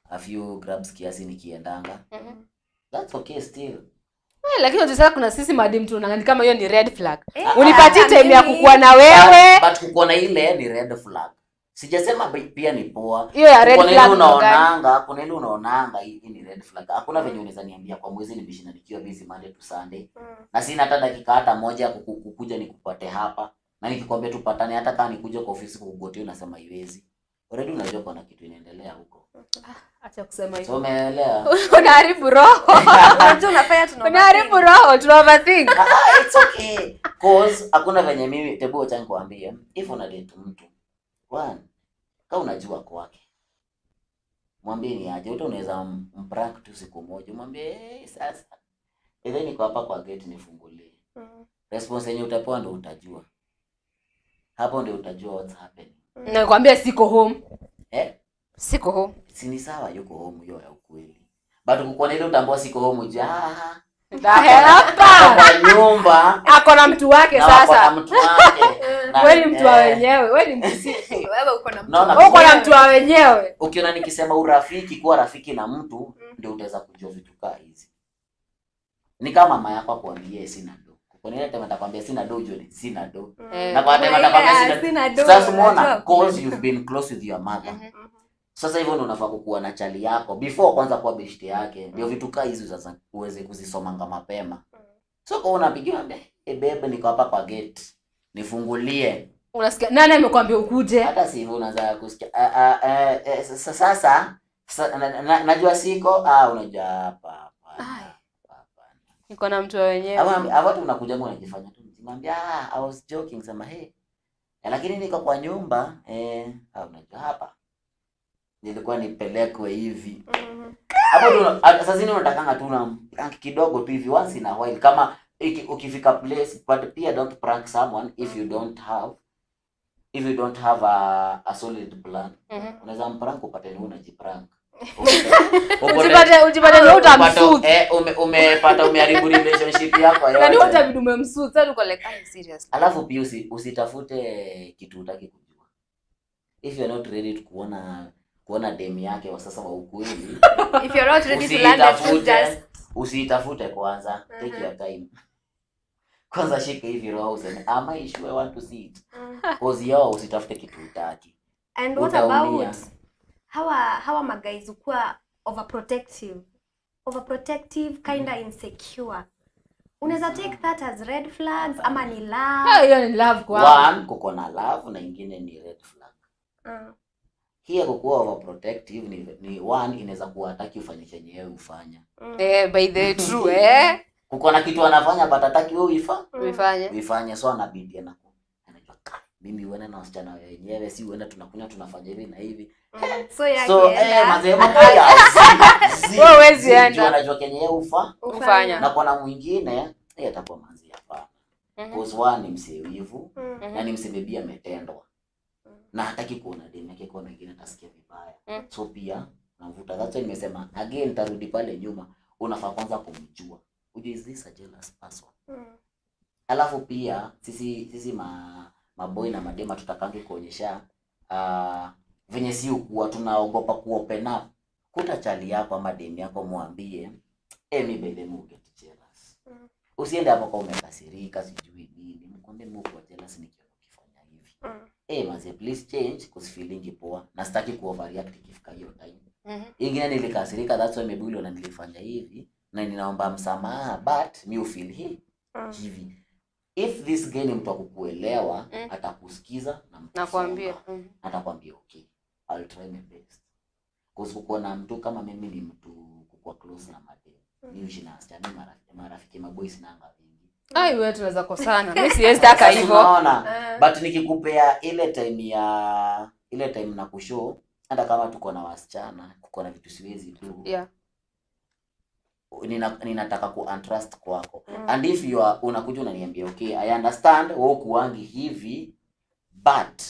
[SPEAKER 7] a few grabs kiasi nikiendanga. That's okay still.
[SPEAKER 6] Lakini unajua kuna sisi madam tunaangalia kama hiyo ni red flag. Unipatie time ya kukua na wewe.
[SPEAKER 7] But kukua na ile ni red flag. Sijasema pia ni poa.
[SPEAKER 6] Hiyo ya red flag
[SPEAKER 7] unaonanga, kuna ile unaonanga hii ni red flag. Hakuna venye unaweza niambia kwa mwezi nimeshinda nikiwa busy Monday to Sunday. Na sina hata dakika hata moja kukuja nikupate hapa. Na nikikwambia tupatane hata kama nikuja kwa ofisi kukugotea unasema iwezi. Already unajua kuna kitu inaendelea huko.
[SPEAKER 6] Acha kusema hivyo.
[SPEAKER 7] So umeelewa?
[SPEAKER 6] Unaharibu roho.
[SPEAKER 8] Unajua unafanya tuna
[SPEAKER 6] unaharibu roho, tuna overthink.
[SPEAKER 7] It's okay. Cause hakuna venye mimi tebu acha nikwambie, if una date mtu, one, kama unajua kwake, mwambie ni aje. Hata unaweza mprank tu siku moja, mwambie hey, sasa. Ile niko hapa kwa gate nifungulie. Response yenye utapewa ndio utajua. Hapo ndio utajua what's happening.
[SPEAKER 6] Nakwambia siko home. Siko home.
[SPEAKER 7] Si ni sawa yuko home hiyo ya ukweli. But kukuona ile utambua siko home uje
[SPEAKER 6] hapa
[SPEAKER 7] kwa nyumba
[SPEAKER 6] ako na mtu wake sasa.
[SPEAKER 7] Ako na mtu wake.
[SPEAKER 6] Wewe ni mtu wa wenyewe, wewe ni msisi.
[SPEAKER 8] Wewe uko na mtu.
[SPEAKER 6] Uko na mtu wa wenyewe.
[SPEAKER 7] Ukiona nikisema urafiki, kuwa rafiki na mtu ndio utaweza kujua vitu kama hizi. Ni kama mama yako akwambie sina do. Kwa nini hata atakwambia sina do, ujue sina do. Na kwa hata atakwambia sina do. Sasa umeona, cause you've been close with your mother. Sasa hivyo ndio unafaa kukuwa na chali yako before kwanza kuwa beshte yake. Ndio vitu kaa hizi sasa uweze kuzisomanga mapema. So kwa unapigiwa bebe niko hapa kwa gate. Nifungulie.
[SPEAKER 6] Unasikia nani amekwambia ukuje?
[SPEAKER 7] Hata si hivyo unaanza kusikia sasa najua siko unajua hapa.
[SPEAKER 6] Niko na mtu wenyewe.
[SPEAKER 7] Hapo watu unakuja unajifanya tu mzima. I was joking sema hey. Lakini niko kwa nyumba unajua hapa. Nilikuwa nipelekwe hivi. Hapo tu sasa zini unatakanga tu na prank kidogo tu hivi once in a while kama ukifika place, but pia don't prank someone if you don't have a solid plan. Unaweza mprank upate ni unajiprank.
[SPEAKER 6] Ujipate ni utamsuit.
[SPEAKER 7] Umepata umeharibu relationship yako yote.
[SPEAKER 6] Na ni utabidi umemsuit. Sasa uko like I'm serious.
[SPEAKER 7] Alafu pia usitafute kitu hutaki kujua. If you are not ready to kuona dem yake wa sasa wa ukweli.
[SPEAKER 8] If you are not ready to learn the truth, just
[SPEAKER 7] usitafute kwanza. Take your time. Kwanza shika hivi roho useme am I sure I want to see it? Cause yao usitafute kitu hutaki.
[SPEAKER 8] And what about hawa maguys ukuwa overprotective kinda insecure. Unaweza take that as red flags ama ni love?
[SPEAKER 6] Hiyo ni love kwa.
[SPEAKER 7] One kuko na love na ingine ni red flag. Hii kukuwa overprotective ni one inaweza kuwa hataki ufanye chenye yeye ufanya.
[SPEAKER 6] By the true
[SPEAKER 7] Kuko na kitu anafanya but hataki wewe uifanye. Uifanye, so anabidi anajua mimi uende na wasichana wenyewe, si uende tunakunywa tunafanya hivi na hivi.
[SPEAKER 8] So yake
[SPEAKER 7] mazee mabaya.
[SPEAKER 6] Wewe huwezi enda.
[SPEAKER 7] Anajua kenye yeye ufanya. Na kwa mwingine yeye atakuwa manzi hapana. Cause one ni msewivu na ni msebebia ametendwa. Na hataki kuona demu yake kwa mwingine atasikia vibaya. So pia navuta. That's why nimesema again tarudi pale nyuma, unafaa kwanza kumjua. Ujue is this a jealous person? Alafu pia sisi maboy na madema tutakangi kuonyesha venye si ukuwa tunaogopa ku open up. Kuta chali yako ama demu yako mwambie mi baby mu get jealous. Usiende hapo kwa umekasirika sijui nini. Mkonde mu kwa jealous nikiona ukifanya hivi. Manze please change cause feeling poa na sitaki ku overreact ikifika hiyo time. Ingine nilikasirika, that's why maybe uliona nilifanya hivi na ninaomba msamaha but mi feel hivi. If this guy ni mtu akukuelewa, atakusikiza na
[SPEAKER 6] nakwambia
[SPEAKER 7] atakwambia okay, I'll try my best. Cause kuko na mtu kama mimi ni mtu kukua close na madem. Ni uishi na wasichana, marafiki maboys na anga vingi.
[SPEAKER 6] Ai wewe tunaweza kosana. Mimi siwezi taka hivyo.
[SPEAKER 7] Unaona? But nikikupea ile time na kushow hata kama tuko na wasichana, kuko na vitu siwezi tu.
[SPEAKER 6] Yeah.
[SPEAKER 7] Ninataka ku untrust kwako. And if you are unakuja unaniambia okay, I understand wewe kuangi hivi but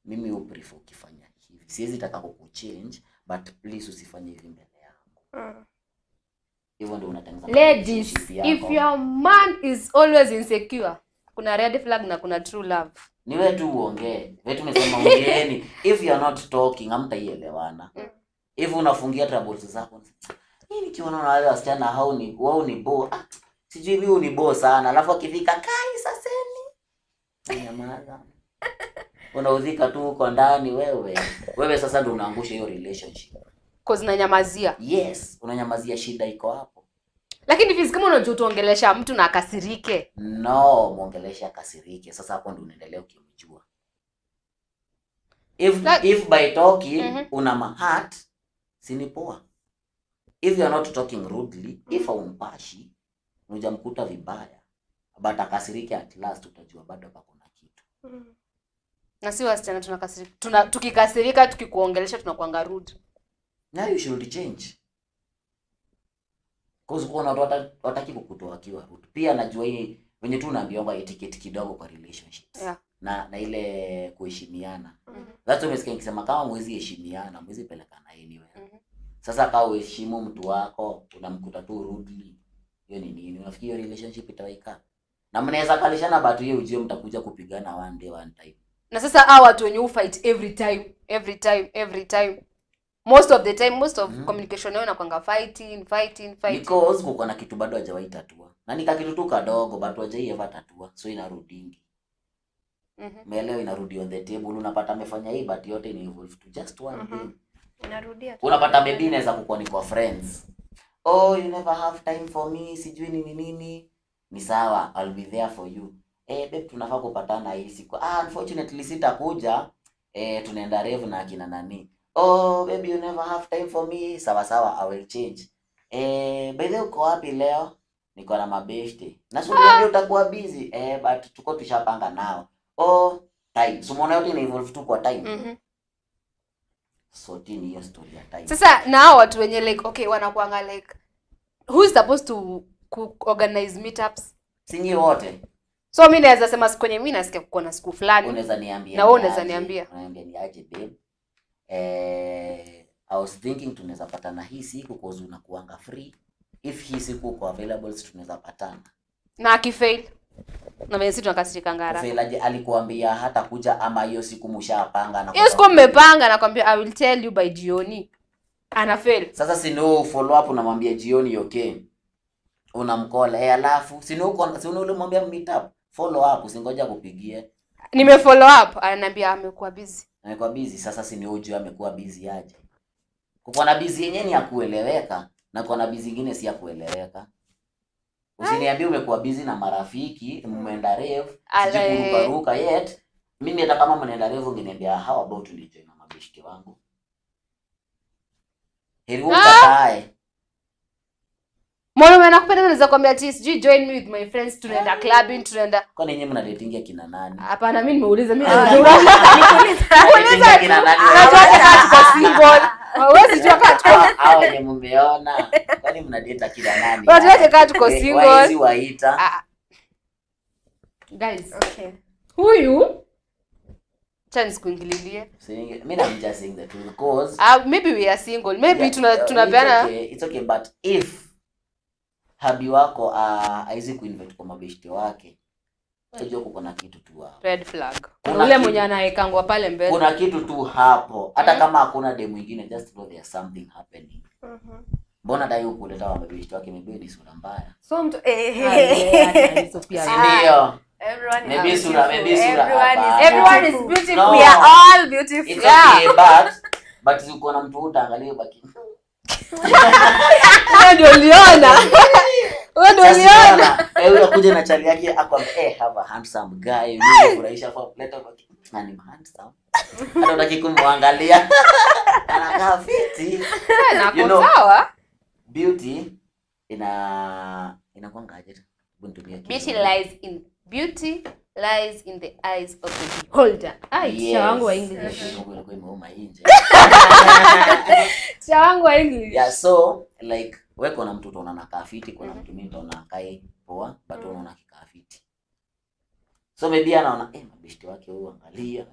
[SPEAKER 7] mimi u prefer ukifanya hivi. Siwezi taka kukuchange but please usifanye hivi mbele yangu. Hivyo ndio unatengeneza.
[SPEAKER 6] Ladies, if your man is always insecure, kuna red flag na kuna true love.
[SPEAKER 7] Ni wewe tu uongee. Wewe tumesema ongeeni. If you are not talking, hamtaielewana. If unafungia troubles zako. Mimi nikiona na wale wasichana hao ni wao ni bo. Sijui mimi ni bo sana. Alafu akifika kai saseni. Nyamaza. Unaudhika tu uko ndani wewe. Wewe sasa ndio unaangusha hiyo relationship.
[SPEAKER 6] Cause unanyamazia.
[SPEAKER 7] Yes, unanyamazia shida iko hapo.
[SPEAKER 6] Lakini hivi kama unajua tuongelesha mtu na akasirike.
[SPEAKER 7] No, muongelesha akasirike. Sasa hapo ndio unaendelea ukimjua. If like, if by talking una mahat si ni poa. If you are not talking rudely, if aumpashi unajamkuta vibaya, but akasirike at last utajua bado hapa kuna kitu.
[SPEAKER 6] Na si wasichana tunakasirika. Tukikasirika tukikuongelesha tunakuanga rude.
[SPEAKER 7] Now you should change. Cause kuna watu wataki kukutoa akiwa rude. Pia najua hii venye tu unaambiwa etiquette kidogo kwa relationships.
[SPEAKER 6] Yeah.
[SPEAKER 7] Na ile kuheshimiana. That's why umesikia nikisema kama mwezi heshimiana, mwezi pelekana anywhere. Sasa kama uheshimu mtu wako, unamkuta tu rudely. Hiyo ni nini? Unafikiri hiyo relationship itawaika? Na mnaweza kalishana but hiyo ujio mtakuja kupigana one day one time.
[SPEAKER 6] Na sasa hao watu wenye fight every time, every time, every time. Most of the time, most of communication yao inakuanga fighting, fighting, fighting.
[SPEAKER 7] Because kuko na kitu bado hajawahi tatua. Na ni kitu tu kadogo but hajawahi ever tatua. So inarudingi. Umeelewa, inarudi on the table. Unapata amefanya hii but yote ni involve to just one thing.
[SPEAKER 8] Inarudia tu.
[SPEAKER 7] Unapata maybe inaweza kukuwa ni kwa friends. Oh, you never have time for me, sijui nini nini. Ni sawa, I'll be there for you. Eh, babe tunafaa kupatana hii siku. Ah, unfortunately sitakuja. Eh, tunaenda rev na akina nani. Oh, baby you never have time for me. Sawa sawa, I will change. Eh, by the way uko wapi leo? Niko na mabeshte. Na sio ndio utakuwa busy. Eh, but tuko tushapanga nao. Oh, time. So umeona yote ina involve tu kwa time. So tini hiyo story ya time.
[SPEAKER 6] Sasa na hao watu wenye like okay wanakuanga like who is supposed to organize meetups?
[SPEAKER 7] Si nyi wote.
[SPEAKER 6] So mimi naweza sema siku kwenye mimi nasikia kuko na siku fulani.
[SPEAKER 7] Unaweza niambia.
[SPEAKER 6] Na wewe unaweza niambia.
[SPEAKER 7] Unaniambia ni aje babe? I was thinking tunaweza patana hii siku cause unakuanga free. If hii siku uko available tunaweza patana.
[SPEAKER 6] Na akifail na mimi sisi tunakasirika ngara.
[SPEAKER 7] Fail aje? Alikuambia hata kuja ama hiyo siku mshapanga na
[SPEAKER 6] hiyo siku mmepanga, nakwambia I will tell you by jioni. Ana fail.
[SPEAKER 7] Sasa si no follow up unamwambia jioni okay. Unamcall alafu si no si no ulimwambia meet up. Follow up usingoja kupigie.
[SPEAKER 6] Nime follow up ananiambia amekuwa busy.
[SPEAKER 7] Amekuwa busy. Sasa si ni ujue amekuwa busy aje. Kuko na busy yenyewe ni ya kueleweka na kuko na busy nyingine si ya kueleweka. Usiniambie umekuwa busy na marafiki, mmeenda rave, sijui kuruka yet. Mimi hata kama mnaenda rave ungeniambia how about you join na mabeshte wangu. Heri ukatae.
[SPEAKER 6] Mwana anakupenda anaweza kuambia ati sijui join me with my friends tunaenda clubbing tunaenda.
[SPEAKER 7] Kwa nini nyinyi mna dating kina nani?
[SPEAKER 6] Hapana mimi nimeuliza mimi.
[SPEAKER 7] Nimeuliza kina nani?
[SPEAKER 6] Unajua kama tuko single. Wewe sijua kama tuko
[SPEAKER 7] hao wenye mmeona. Kwani mna date kina nani?
[SPEAKER 6] Unajua kama tuko single.
[SPEAKER 7] Waezi waita.
[SPEAKER 6] Guys.
[SPEAKER 8] Okay.
[SPEAKER 6] Huyu chance kuingililie.
[SPEAKER 7] Mimi I'm just saying the truth because
[SPEAKER 6] maybe we are single. Maybe tunapeana.
[SPEAKER 7] It's okay but if habi wako haizi kuinvite kwa mabeshte wake, unajua kuko na kitu tu hapo.
[SPEAKER 6] Red flag. Kuna ule mwenye anaekangwa pale mbele.
[SPEAKER 7] Kuna kitu tu hapo. Hata kama hakuna demu mwingine, just know there's something happening. Mbona dai hukuleta wa mabeshte wake? Maybe ni sura mbaya.
[SPEAKER 8] So mtu
[SPEAKER 7] ndio.
[SPEAKER 8] Everyone is
[SPEAKER 7] sura, maybe sura.
[SPEAKER 6] Everyone is beautiful.
[SPEAKER 7] No.
[SPEAKER 8] We are all beautiful.
[SPEAKER 7] It's okay, but uko na mtu utaangalia baki.
[SPEAKER 6] Wewe ndio uliona. Wewe ndio uliona.
[SPEAKER 7] Wewe unakuja na chali yake akwambia have a handsome guy, unafurahisha kwa kuleta baki. Na ni handsome. Hata unataka kumwangalia. Anakaa fiti.
[SPEAKER 6] Na kwa sawa.
[SPEAKER 7] Beauty inakuanga aje?
[SPEAKER 6] Beauty lies in the eyes of the beholder. Ai, teacher wangu wa English.
[SPEAKER 7] Ilikuwa imeuma nje.
[SPEAKER 6] Teacher wangu wa English.
[SPEAKER 7] Yeah, so like wewe kuna mtu utaona anakaa fiti, kuna mtu mimi nitaona akai poa, but unaona akikaa fiti. So maybe anaona mabeshte wake huyu angalia.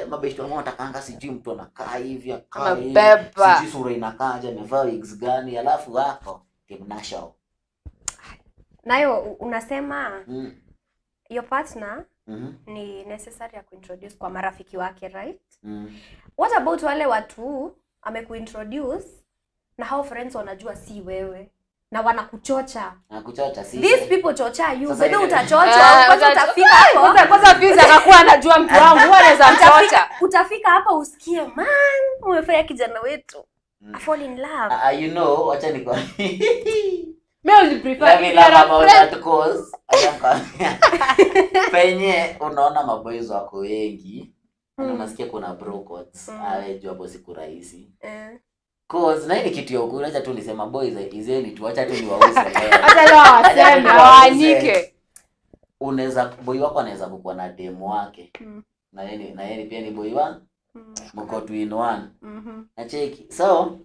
[SPEAKER 7] Mabeshte wangu watakanga sijui mtu anakaa hivi, akaa hivi. Sijui sura inakaaje, amevaa wigs gani, alafu wako kimnasho.
[SPEAKER 8] Nayo unasema your partner ni necessary ya kuintroduce kwa marafiki wake, right? What about wale watu amekuintroduce na hao friends wanajua si wewe na wanakuchocha?
[SPEAKER 7] Wanakuchocha si.
[SPEAKER 8] These people chocha you. Bado utachocha, kwanza utafika hapo.
[SPEAKER 6] Kwanza Fiza akakuwa anajua mtu wangu, huwa anaweza mchocha.
[SPEAKER 8] Utafika hapa usikie man, umefanya kijana wetu. I fall in love.
[SPEAKER 7] You know, acha nikwambie.
[SPEAKER 6] Me would prefer
[SPEAKER 7] Let me laugh about that cause penye unaona maboys wako wengi na unasikia kuna bro codes. Jua hapo siku rahisi. Cause na hii kitu ya ukweli, acha tu nisema boys izeni tu, acha tu niwauze leo.
[SPEAKER 6] Acha leo waseme waanike.
[SPEAKER 7] Unaweza boy wako anaweza kukuwa na demo wake. Na yeye pia ni boy wa mko two in one. Na cheki. So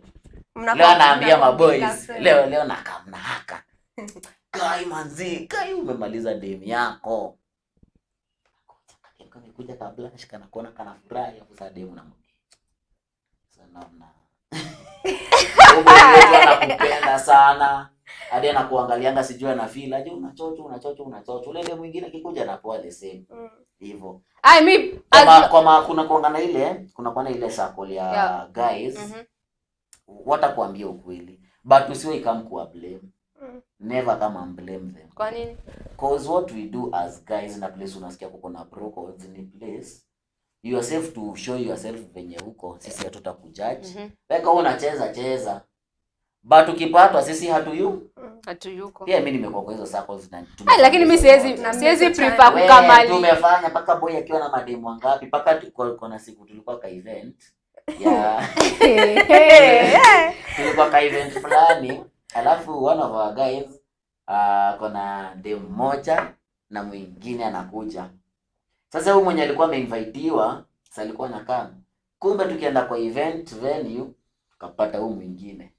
[SPEAKER 7] Leo anaambia maboys, leo nakamna haka. Kai manzi, kai umemaliza dem yako. Kuja kabla shika na kuona kana furahi hapo sasa demu na mke. Sana na. Anakupenda sana. Hadi anakuangalianga sijui ana feel aje unachocho. Ule demu mwingine akikuja anapoa the same. Hivyo.
[SPEAKER 6] I mean
[SPEAKER 7] kwa kuna kuangana ile, kuna kuana ile circle ya guys. Watakuambia ukweli. But usiwe kama kuwa blame. Never come and blame them.
[SPEAKER 6] Kwa nini?
[SPEAKER 7] Cause what we do as guys na place unasikia kuko na bro codes ni place you are safe to show yourself venye huko, sisi hatutakujudge. Weka unacheza cheza. But ukipatwa sisi hatuyuko. Pia mimi nimekuwa kwa hizo circles na
[SPEAKER 6] lakini mimi siwezi prefer kukamali.
[SPEAKER 7] Tumefanya paka boy akiwa na mademu wangapi paka kuna siku tulikuwa ka event. Yeah. Tulikuwa ka event fulani. Alafu one of our guys kuna dem moja na mwingine anakuja. Sasa huyu mwenye alikuwa ameinvitiwa, sasa alikuwa anakaa. Kumbe tukienda kwa event venue tukapata huyu mwingine.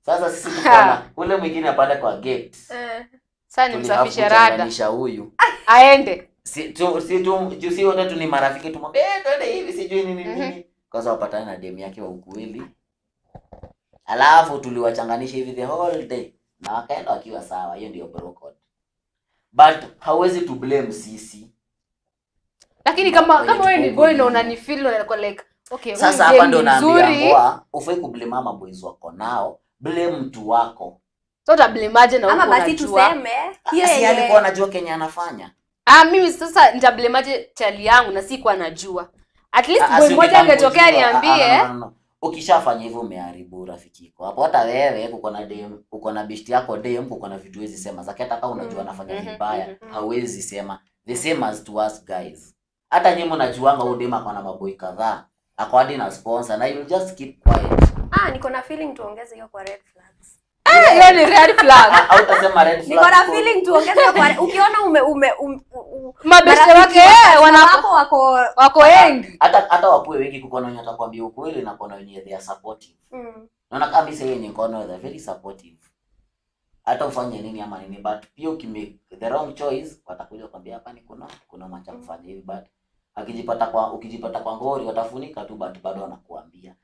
[SPEAKER 7] Sasa sisi tukaona ule mwingine apande kwa gate.
[SPEAKER 6] Sasa ni msafishe rada.
[SPEAKER 7] Huyu.
[SPEAKER 6] Aende.
[SPEAKER 7] Si tu si wote tu ni marafiki tumwambie twende hivi sijui nini nini. Kwa sababu wapatana na dem yake wa ukweli. Alafu tuliwachanganisha hivi the whole day na wakaenda wakiwa sawa. Hiyo ndio bro code. But hauwezi to blame sisi.
[SPEAKER 6] Lakini kama wewe ni boy na unanifeel na like okay,
[SPEAKER 7] sasa hapa ndio naambia ufai ku blame mama boys wako nao, blame mtu wako.
[SPEAKER 6] So uta blame aje na
[SPEAKER 8] huko unajua? Ama basi tuseme hiyo
[SPEAKER 7] si alikuwa anajua Kenya anafanya.
[SPEAKER 6] Mimi sasa nita blame aje chali yangu na sikuwa najua. At least boy mmoja angetokea niambie.
[SPEAKER 7] No. Ukishafanya hivyo umeharibu rafiki yako. Hapo hata wewe uko na dem, uko na best yako dem, uko na vitu huwezi sema. Zaki hata kama unajua anafanya vibaya, hauwezi sema. The same as to us guys. Hata nyinyi mnajuanga huyu dem ako na maboi kadhaa. Ako hadi na sponsor na you just keep quiet.
[SPEAKER 8] Niko na feeling tuongeze hiyo kwa red flags.
[SPEAKER 6] Hiyo ni red flag.
[SPEAKER 7] Au utasema red flag.
[SPEAKER 8] Niko na feeling tuongeze hiyo kwa ukiona
[SPEAKER 6] mabeste wake wako wengi.
[SPEAKER 7] Hata wapoe wengi kuko na wenye atakwambia ukweli na kuna wenye they are supportive. Naona kama mimi yenye niko they are very supportive. Hata ufanye nini ama nini but pia ukimake the wrong choice watakuja kukwambia hapa ni kuna macha kufanya hivi but ukijipata kwa ngori watafunika tu but bado wanakuambia.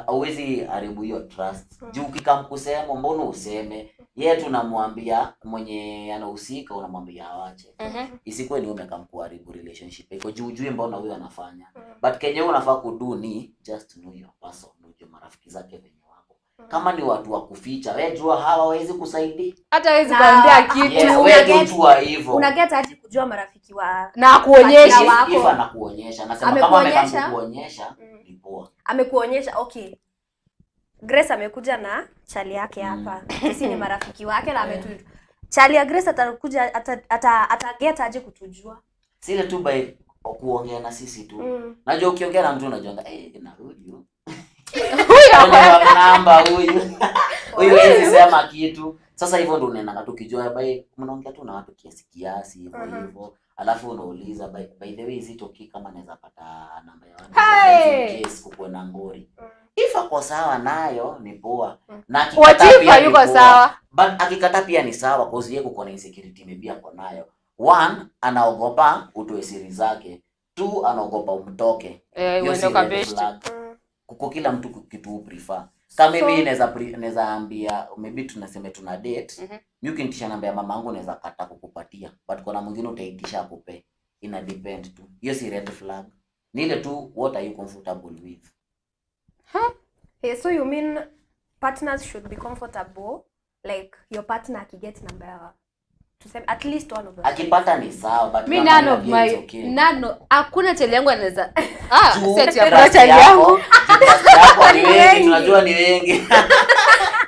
[SPEAKER 7] Hauwezi haribu hiyo trust. Juu ukikamkusema mbona useme? Yeye tunamwambia mwenye anahusika unamwambia awache. Isikuwe ni umekamkuharibu relationship. Iko juu ujue mbona huyo anafanya. But kenye unafaa kudu ni just know your person, ujue marafiki zake venye wako. Kama ni watu wa kuficha, wewe jua hawa hawezi kusaidia.
[SPEAKER 6] Hata hawezi kuambia kitu.
[SPEAKER 7] Yes, wewe jua hivyo.
[SPEAKER 8] Unaget aje kujua marafiki wa
[SPEAKER 6] na kuonyesha
[SPEAKER 7] wako. If anakuonyesha, anasema kama amekuonyesha ni poa.
[SPEAKER 8] Amekuonyesha okay. Grace amekuja na chali yake hapa. Sisi ni marafiki wake na ametu chali ya Grace atakuja ataget aje kutujua.
[SPEAKER 7] Sile tu by kuongea na sisi tu. Najua ukiongea na mtu unajua na huyu. Huyu namba huyu. Huyu hawezi sema kitu. Sasa hivyo ndio unaenda tu ukijua by mnaongea tu na watu kiasi kiasi hivyo hivyo. Alafu unauliza by the way is it okay kama naweza pata namba ya wani in case kuko na ngori. If ako sawa nayo ni poa. Na akikataa pia
[SPEAKER 6] yuko sawa.
[SPEAKER 7] But akikataa pia ni sawa cause yeye kuko na insecurity maybe ako nayo. One, anaogopa utoe siri zake. Two, anaogopa umtoke.
[SPEAKER 6] Uende kwa best.
[SPEAKER 7] Kuko kila mtu kitu prefer. Kama mimi naweza ambia maybe tunasema tuna date. Mimi ukinitisha namba ya mamangu naweza kata kukupatia. But kuna mwingine utaitisha akupe. Ina depend tu. Hiyo si red flag. Ni ile tu what are you comfortable with?
[SPEAKER 8] Hey, so you mean partners should be comfortable like your partner akiget namba ya tuseme at least one of them.
[SPEAKER 7] Akipata ni sawa but
[SPEAKER 6] me none of my okay. None hakuna chali yangu anaweza set ya chali yangu.
[SPEAKER 7] Ni wengi tunajua ni wengi.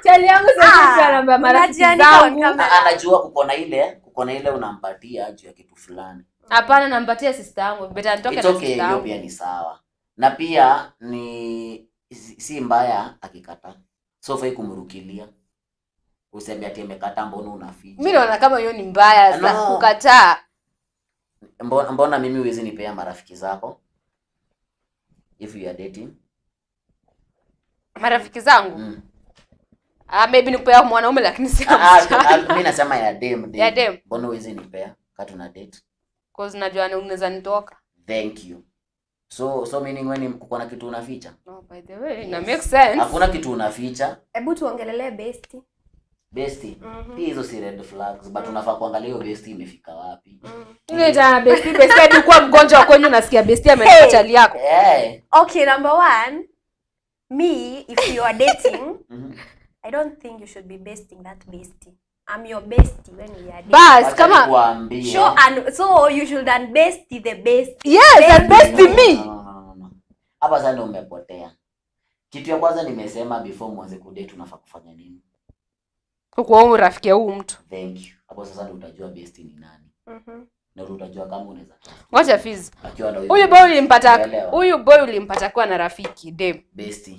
[SPEAKER 6] Chali yangu sasa namba marafiki zangu.
[SPEAKER 7] Anajua kuko na ile unampatia juu ya kitu fulani.
[SPEAKER 6] Hapana, nampatia sister yangu. Better nitoke na sister yangu.
[SPEAKER 7] Hiyo pia ni sawa. Na pia ni si mbaya akikata. So fai kumrukilia. Useme ati amekata mbona unaficha.
[SPEAKER 6] Mimi naona kama hiyo ni mbaya sasa no. Kukataa.
[SPEAKER 7] Mbona mimi huwezi nipea marafiki zako? If you are dating.
[SPEAKER 6] Marafiki zangu? Maybe nikupea mwanaume lakini si msichana.
[SPEAKER 7] Mimi nasema ya dem.
[SPEAKER 6] Ya dem.
[SPEAKER 7] Mbona huwezi nipea kati una date?
[SPEAKER 6] Cause najua unaweza nitoka.
[SPEAKER 7] Thank you. So meaning wewe uko na kitu unaficha?
[SPEAKER 6] No, by the way, ina make sense.
[SPEAKER 7] Hakuna kitu unaficha.
[SPEAKER 8] Hebu tuongelelee bestie.
[SPEAKER 7] Bestie. Pia hizo si red flags, but unafaa kuangalia hiyo bestie imefika wapi.
[SPEAKER 6] Ile jana bestie hadi kuwa mgonjwa kwenyu unasikia bestie ametoka chali yako.
[SPEAKER 8] Okay, number 1, me if you are dating, I don't think you should be besting that bestie. I'm your bestie when we are dating.
[SPEAKER 6] Bas, kama
[SPEAKER 8] show and so you should unbestie the bestie.
[SPEAKER 6] Yes, and bestie me.
[SPEAKER 7] No. Hapa sasa ndio umepotea. Kitu ya kwanza nimesema before mwanze kudate unafaa kufanya nini?
[SPEAKER 6] Kwa huyu rafiki ya huyu mtu.
[SPEAKER 7] Thank you. Hapo sasa ndio utajua bestie ni nani. Na ndio utajua kama unaweza.
[SPEAKER 6] Ngoja Fizz. Huyu boy ulimpata kwa na rafiki dem.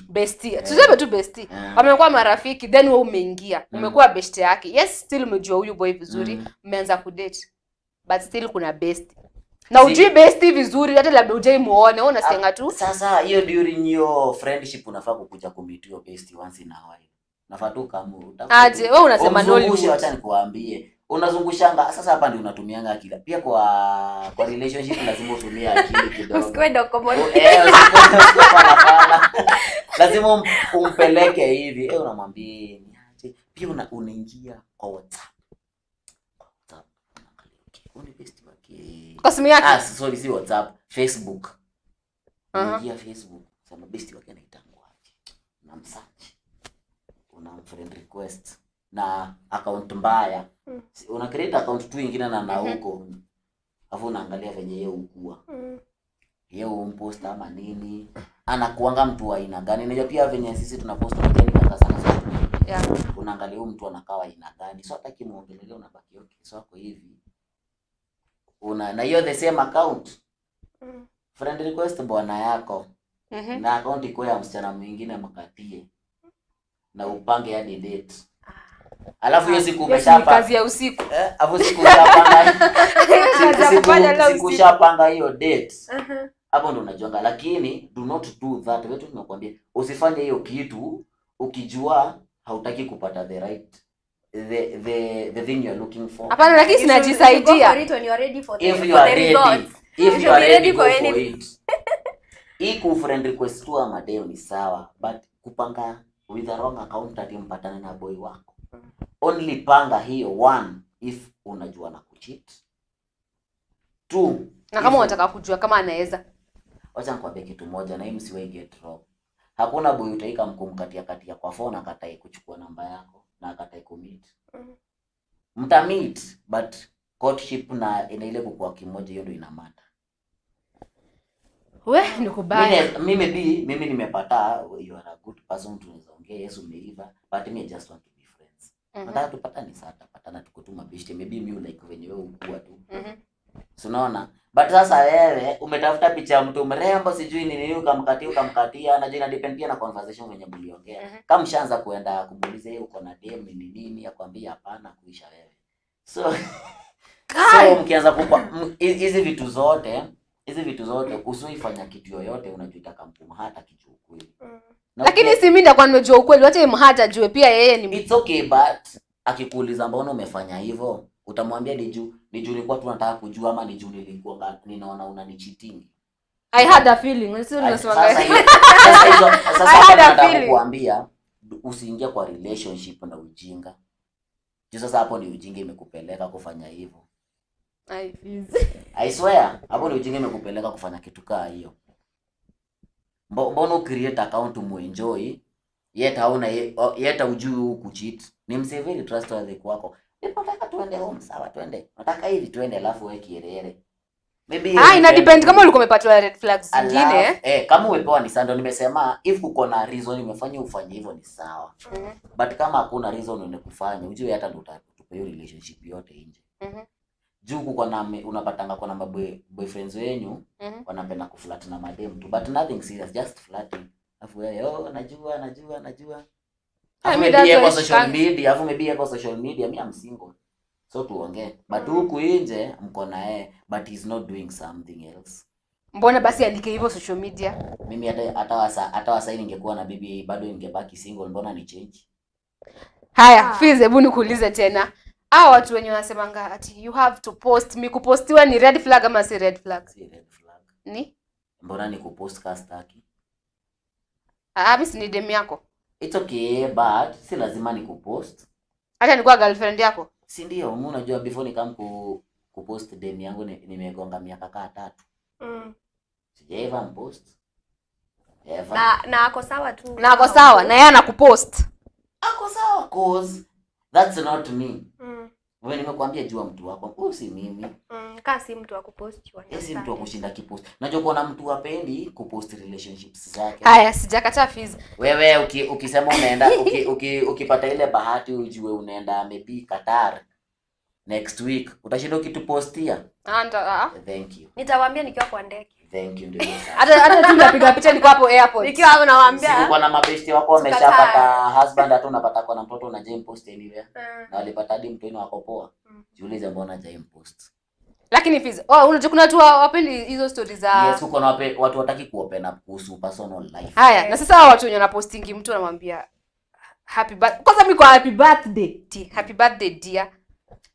[SPEAKER 6] Bestie. Tuseme tu bestie. Wamekuwa marafiki then wewe umeingia. Umekuwa bestie yake. Yes, still umejua huyu boy vizuri, mmeanza kudate. But still kuna bestie. Na ujui bestie vizuri hata labda hujai muone, wewe unasenga tu.
[SPEAKER 7] Sasa hiyo during your friendship unafaa kukuja kumeet your bestie once in a while. Unafaa tu kama
[SPEAKER 6] aje wewe unasema Nollywood.
[SPEAKER 7] Acha nikuambie. Unazungushanga sasa hapa ndio unatumianga akili. Pia kwa relationship lazima utumie akili kidogo.
[SPEAKER 8] Usikwende komoni.
[SPEAKER 7] Lazima umpeleke hivi. Unamwambia niache. Pia unaingia kwa WhatsApp. WhatsApp. Unaangalia best wake.
[SPEAKER 6] Kwa simu yake.
[SPEAKER 7] Sorry, si WhatsApp, Facebook. Unaingia Facebook. Sema best wake anaitangwa aje. Unamsearch. Una friend request na account mbaya. Una create account tu nyingine na huko. Alafu unaangalia venye yeye ukua. Yeye umpost ama nini? Anakuanga mtu wa aina gani? Unajua pia venye sisi tunapost content kanga sana sana.
[SPEAKER 6] Yeah.
[SPEAKER 7] Unaangalia huyu mtu anakaa aina gani? So hata kimuongelelea unabaki okay. So ako hivi. Una na hiyo the same account. Friend request bwana yako. Na account iko ya msichana mwingine mkatie. Na upange hadi date. Alafu hiyo siku umeshapa
[SPEAKER 6] kazi ya usiku.
[SPEAKER 7] Alafu siku ushapanga. Siku ushapanga hiyo date. Hapo ndo unajuanga, lakini do not do that. Wewe tunakwambia usifanye hiyo kitu ukijua hautaki kupata the right the thing you are looking for.
[SPEAKER 6] Hapana, lakini sinajisaidia.
[SPEAKER 7] If you are ready, if you are ready for it. Hii ku friend request tu ama deo ni sawa, but kupanga with the wrong account ati mpatane na boy wako. Only panga hiyo one if unajua na kucheat. 2,
[SPEAKER 6] na kama unataka kujua kama anaweza.
[SPEAKER 7] Wacha nikwambie kitu moja na hii msiwahi get wrong. Hakuna boy utaika mkumkatia katia kwa phone akatai kuchukua namba yako na akatai kumeet. Mta meet but courtship na ina ile kukua kimoja, hiyo ndio ina matter.
[SPEAKER 6] We nikubali.
[SPEAKER 7] Mimi nimepata you are a good person, tunaweza ongea, Yesu umeiva, but me I just want to be friends. Nataka tupatane saa tapatana tukutuma beshte, maybe mimi like venye wewe ukua tu. So unaona? But sasa wewe umetafuta picha ya mtu mrembo sijui ni nini ukamkatia, najua ina depend pia na conversation venye mliongea. Kama mshaanza kuenda kumuuliza yeye uko na dem ni nini, akwambia hapana, kuisha wewe. So mkianza kupa hizi vitu zote usiifanya kitu yoyote unajuita kamkumhata kitu ukweli.
[SPEAKER 6] Lakini si mimi ndakuwa nimejua ukweli, wacha imhata jue pia yeye ni
[SPEAKER 7] it's okay, but akikuuliza mbona umefanya hivyo, utamwambia ni juu nilikuwa tu nataka kujua ama ni juu nilikuwa ninaona unanicheating.
[SPEAKER 6] I had a feeling. Sio unasema
[SPEAKER 7] sasa nataka kukuambia usiingie kwa relationship na ujinga. Juu sasa hapo ni ujinga imekupeleka kufanya hivyo. I swear, hapo ni ujinga imekupeleka kufanya kitu kaa hiyo. Mbona create account muenjoy yet hauna yet hujui huku cheat. Ni msee very trustworthy kwako. Nataka tuende home, sawa twende. Nataka hivi twende, alafu wewe kierere. Maybe
[SPEAKER 6] ina depend kama ulikuwa umepatiwa red flags zingine.
[SPEAKER 7] Kama umepewa ni sawa, ndio nimesema if kuko na reason imefanya ufanye hivyo ni sawa. But kama hakuna reason unakufanya, ujue hata ndio utatupa hiyo relationship yote nje. Juu kuko na unapatanga kwa na boyfriends wenyu wanapenda kuflirt na madem tu, but nothing serious, just flirting. Alafu wewe najua. Maybe kwa social media, alafu maybe kwa social media mimi am single. So tuongee. But huku nje mko na yeye, but he's not doing something else.
[SPEAKER 6] Mbona basi andike hivyo social media?
[SPEAKER 7] Mimi hata wasa ningekuwa na bibi bado ningebaki single, mbona ni change?
[SPEAKER 6] Haya, Fizz, hebu nikuulize tena. Hao watu wenye wanasemanga ati you have to post me, kupostiwa ni red flag ama si red flag?
[SPEAKER 7] Si red flag.
[SPEAKER 6] Ni?
[SPEAKER 7] Mbona ni kupost kastaki?
[SPEAKER 6] Mimi si ni dem yako.
[SPEAKER 7] It's okay, but si lazima ni kupost.
[SPEAKER 6] Hata nikuwa girlfriend yako?
[SPEAKER 7] Si ndio, mimi unajua before nikam kupost dem yangu nimegonga miaka kaa 3. Sijaiva mpost. Ever.
[SPEAKER 8] Na ako sawa tu.
[SPEAKER 6] Na ako sawa, na yeye anakupost.
[SPEAKER 7] Ako sawa cause that's not me. Wewe nimekuambia jua mtu wako, huyu si mimi.
[SPEAKER 8] Kaa si mtu wa kupost you
[SPEAKER 7] understand. Si mtu wa kushinda kipost. Unajua kuna mtu hapendi kupost relationships zake.
[SPEAKER 6] Haya, sijakataa Fizz.
[SPEAKER 7] Wewe ukisema unaenda ukipata ile bahati ujue unaenda maybe Qatar next week, utashinda ukitupostia. Thank you.
[SPEAKER 8] Nitawaambia nikiwa kwa ndege.
[SPEAKER 7] Thank you ndio.
[SPEAKER 6] Hata tu napiga picha niko hapo airport.
[SPEAKER 8] Nikiwa hapo nawaambia.
[SPEAKER 7] Sikuwa na mabeshte wako wameshapata husband, hata unapata kwa na mtoto na Jane post anywhere. Na walipata hadi mtoto wako poa. Jiulize mbona Jane post.
[SPEAKER 6] Lakini Fizz, unajua kuna watu wapendi hizo stories za
[SPEAKER 7] Yes, kuko na watu wataki kuopen up kuhusu personal life.
[SPEAKER 6] Haya, na sasa watu wenye wanapostingi mtu anamwambia happy birthday. Kwanza mimi kwa happy birthday. Happy birthday dear.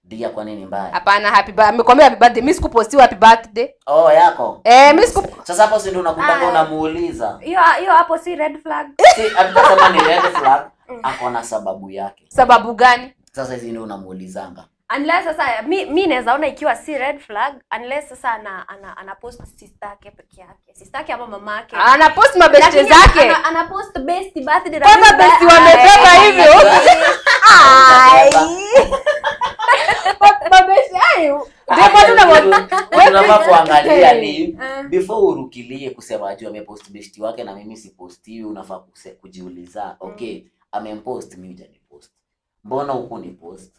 [SPEAKER 7] Dia kwa nini mbaya?
[SPEAKER 6] Hapana, happy birthday. Amekwambia happy birthday. Mimi sikupostiwa happy birthday.
[SPEAKER 7] Oh, yako.
[SPEAKER 6] Mimi siku
[SPEAKER 7] Sasa hapo si ndio unakutanga unamuuliza.
[SPEAKER 8] Hiyo hapo si red flag.
[SPEAKER 7] Si hatutasema ni red flag, ako na sababu yake.
[SPEAKER 6] Sababu gani?
[SPEAKER 7] Sasa hizi ndio unamuulizanga.
[SPEAKER 8] Unless sasa mi naweza ona ikiwa si red flag unless sasa ana post sister yake peke yake. Sister yake ama mama yake.
[SPEAKER 6] Ana post mabeste zake.
[SPEAKER 8] Ana post best birthday.
[SPEAKER 6] Kwanza best wamebeba hivyo.
[SPEAKER 8] Ai.
[SPEAKER 6] Mabeste hayo. Ndio
[SPEAKER 7] tunafaa kuangalia ni before urukilie kusema juu amepost best wake na mimi sipostiwi, unafaa kujiuliza, okay, amempost mimi hujanipost. Mbona huku ni post?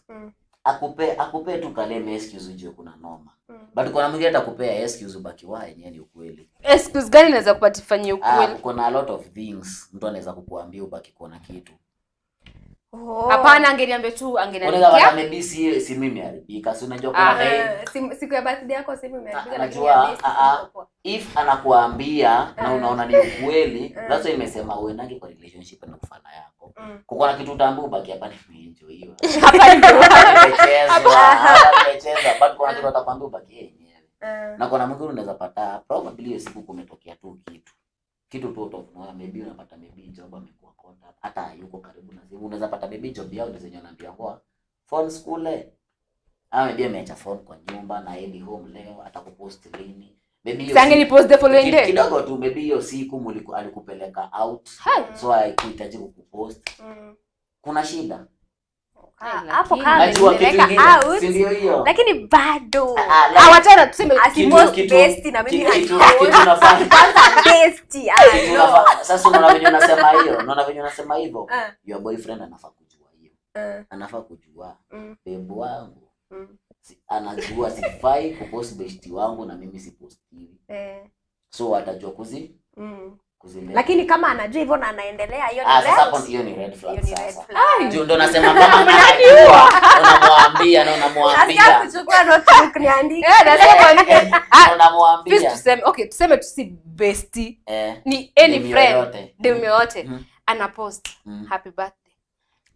[SPEAKER 7] Akupe tu kale excuse ujue kuna noma. But kuna mwingine atakupea excuse ubaki wa yenyewe ni ukweli.
[SPEAKER 6] Excuse gani inaweza kupatifanyia ukweli?
[SPEAKER 7] Kuna a lot of things mtu anaweza kukuambia ubaki kuna kitu.
[SPEAKER 6] Hapana, angeniambia tu angeniambia.
[SPEAKER 7] Unaweza maybe si mimi haribika. Si unajua kuna
[SPEAKER 8] siku ya birthday yako si mimi haribika.
[SPEAKER 7] Najua if anakuambia na unaona ni ukweli, that's why nimesema uendange kwa relationship na kufana yako. Kuko na kitu utaambia ubaki hapa nimeenjoy hiyo.
[SPEAKER 6] Hapa
[SPEAKER 7] nimecheza, but kuna kitu atakwambia ubaki yenyewe. Na kuna mwingine unaweza pata probably hiyo siku kumetokea tu kitu. Kitu tu utaona maybe unapata maybe job amekuwa contact hata yuko karibu na simu, unaweza pata maybe job yao ndio zenye anaambia kwa phone school ama maybe ameacha phone kwa nyumba na hadi home leo atakupost lini, maybe hiyo
[SPEAKER 6] sange ni post the following day
[SPEAKER 7] kidogo tu, maybe hiyo siku alikupeleka out so haikuhitaji kukupost. Kuna shida
[SPEAKER 8] hapo kama amepeleka out,
[SPEAKER 7] si ndio hiyo?
[SPEAKER 8] Lakini bado
[SPEAKER 6] hawachana, tuseme
[SPEAKER 8] asipost best na mimi kitu
[SPEAKER 7] nafanya
[SPEAKER 8] kwanza best.
[SPEAKER 7] Sasa unaona venye unasema hiyo, unaona venye unasema hivyo, your boyfriend anafaa kujua hiyo. Anafaa kujua babe wangu anajua sifai kupost best wangu na mimi sipostiwi. So atajua kuzi
[SPEAKER 8] Lakini kama anajua hivyo na anaendelea, hiyo ni red.
[SPEAKER 7] Sasa hiyo ni red flag sasa. Ndio ndo nasema kama anajua unamwambia na unamwambia.
[SPEAKER 8] Sasa kuchukua notebook niandike.
[SPEAKER 6] Nasema niandike.
[SPEAKER 7] Unamwambia.
[SPEAKER 6] Tuseme okay, tuseme tu si bestie. Ni any friend. Demu yote ana post happy birthday.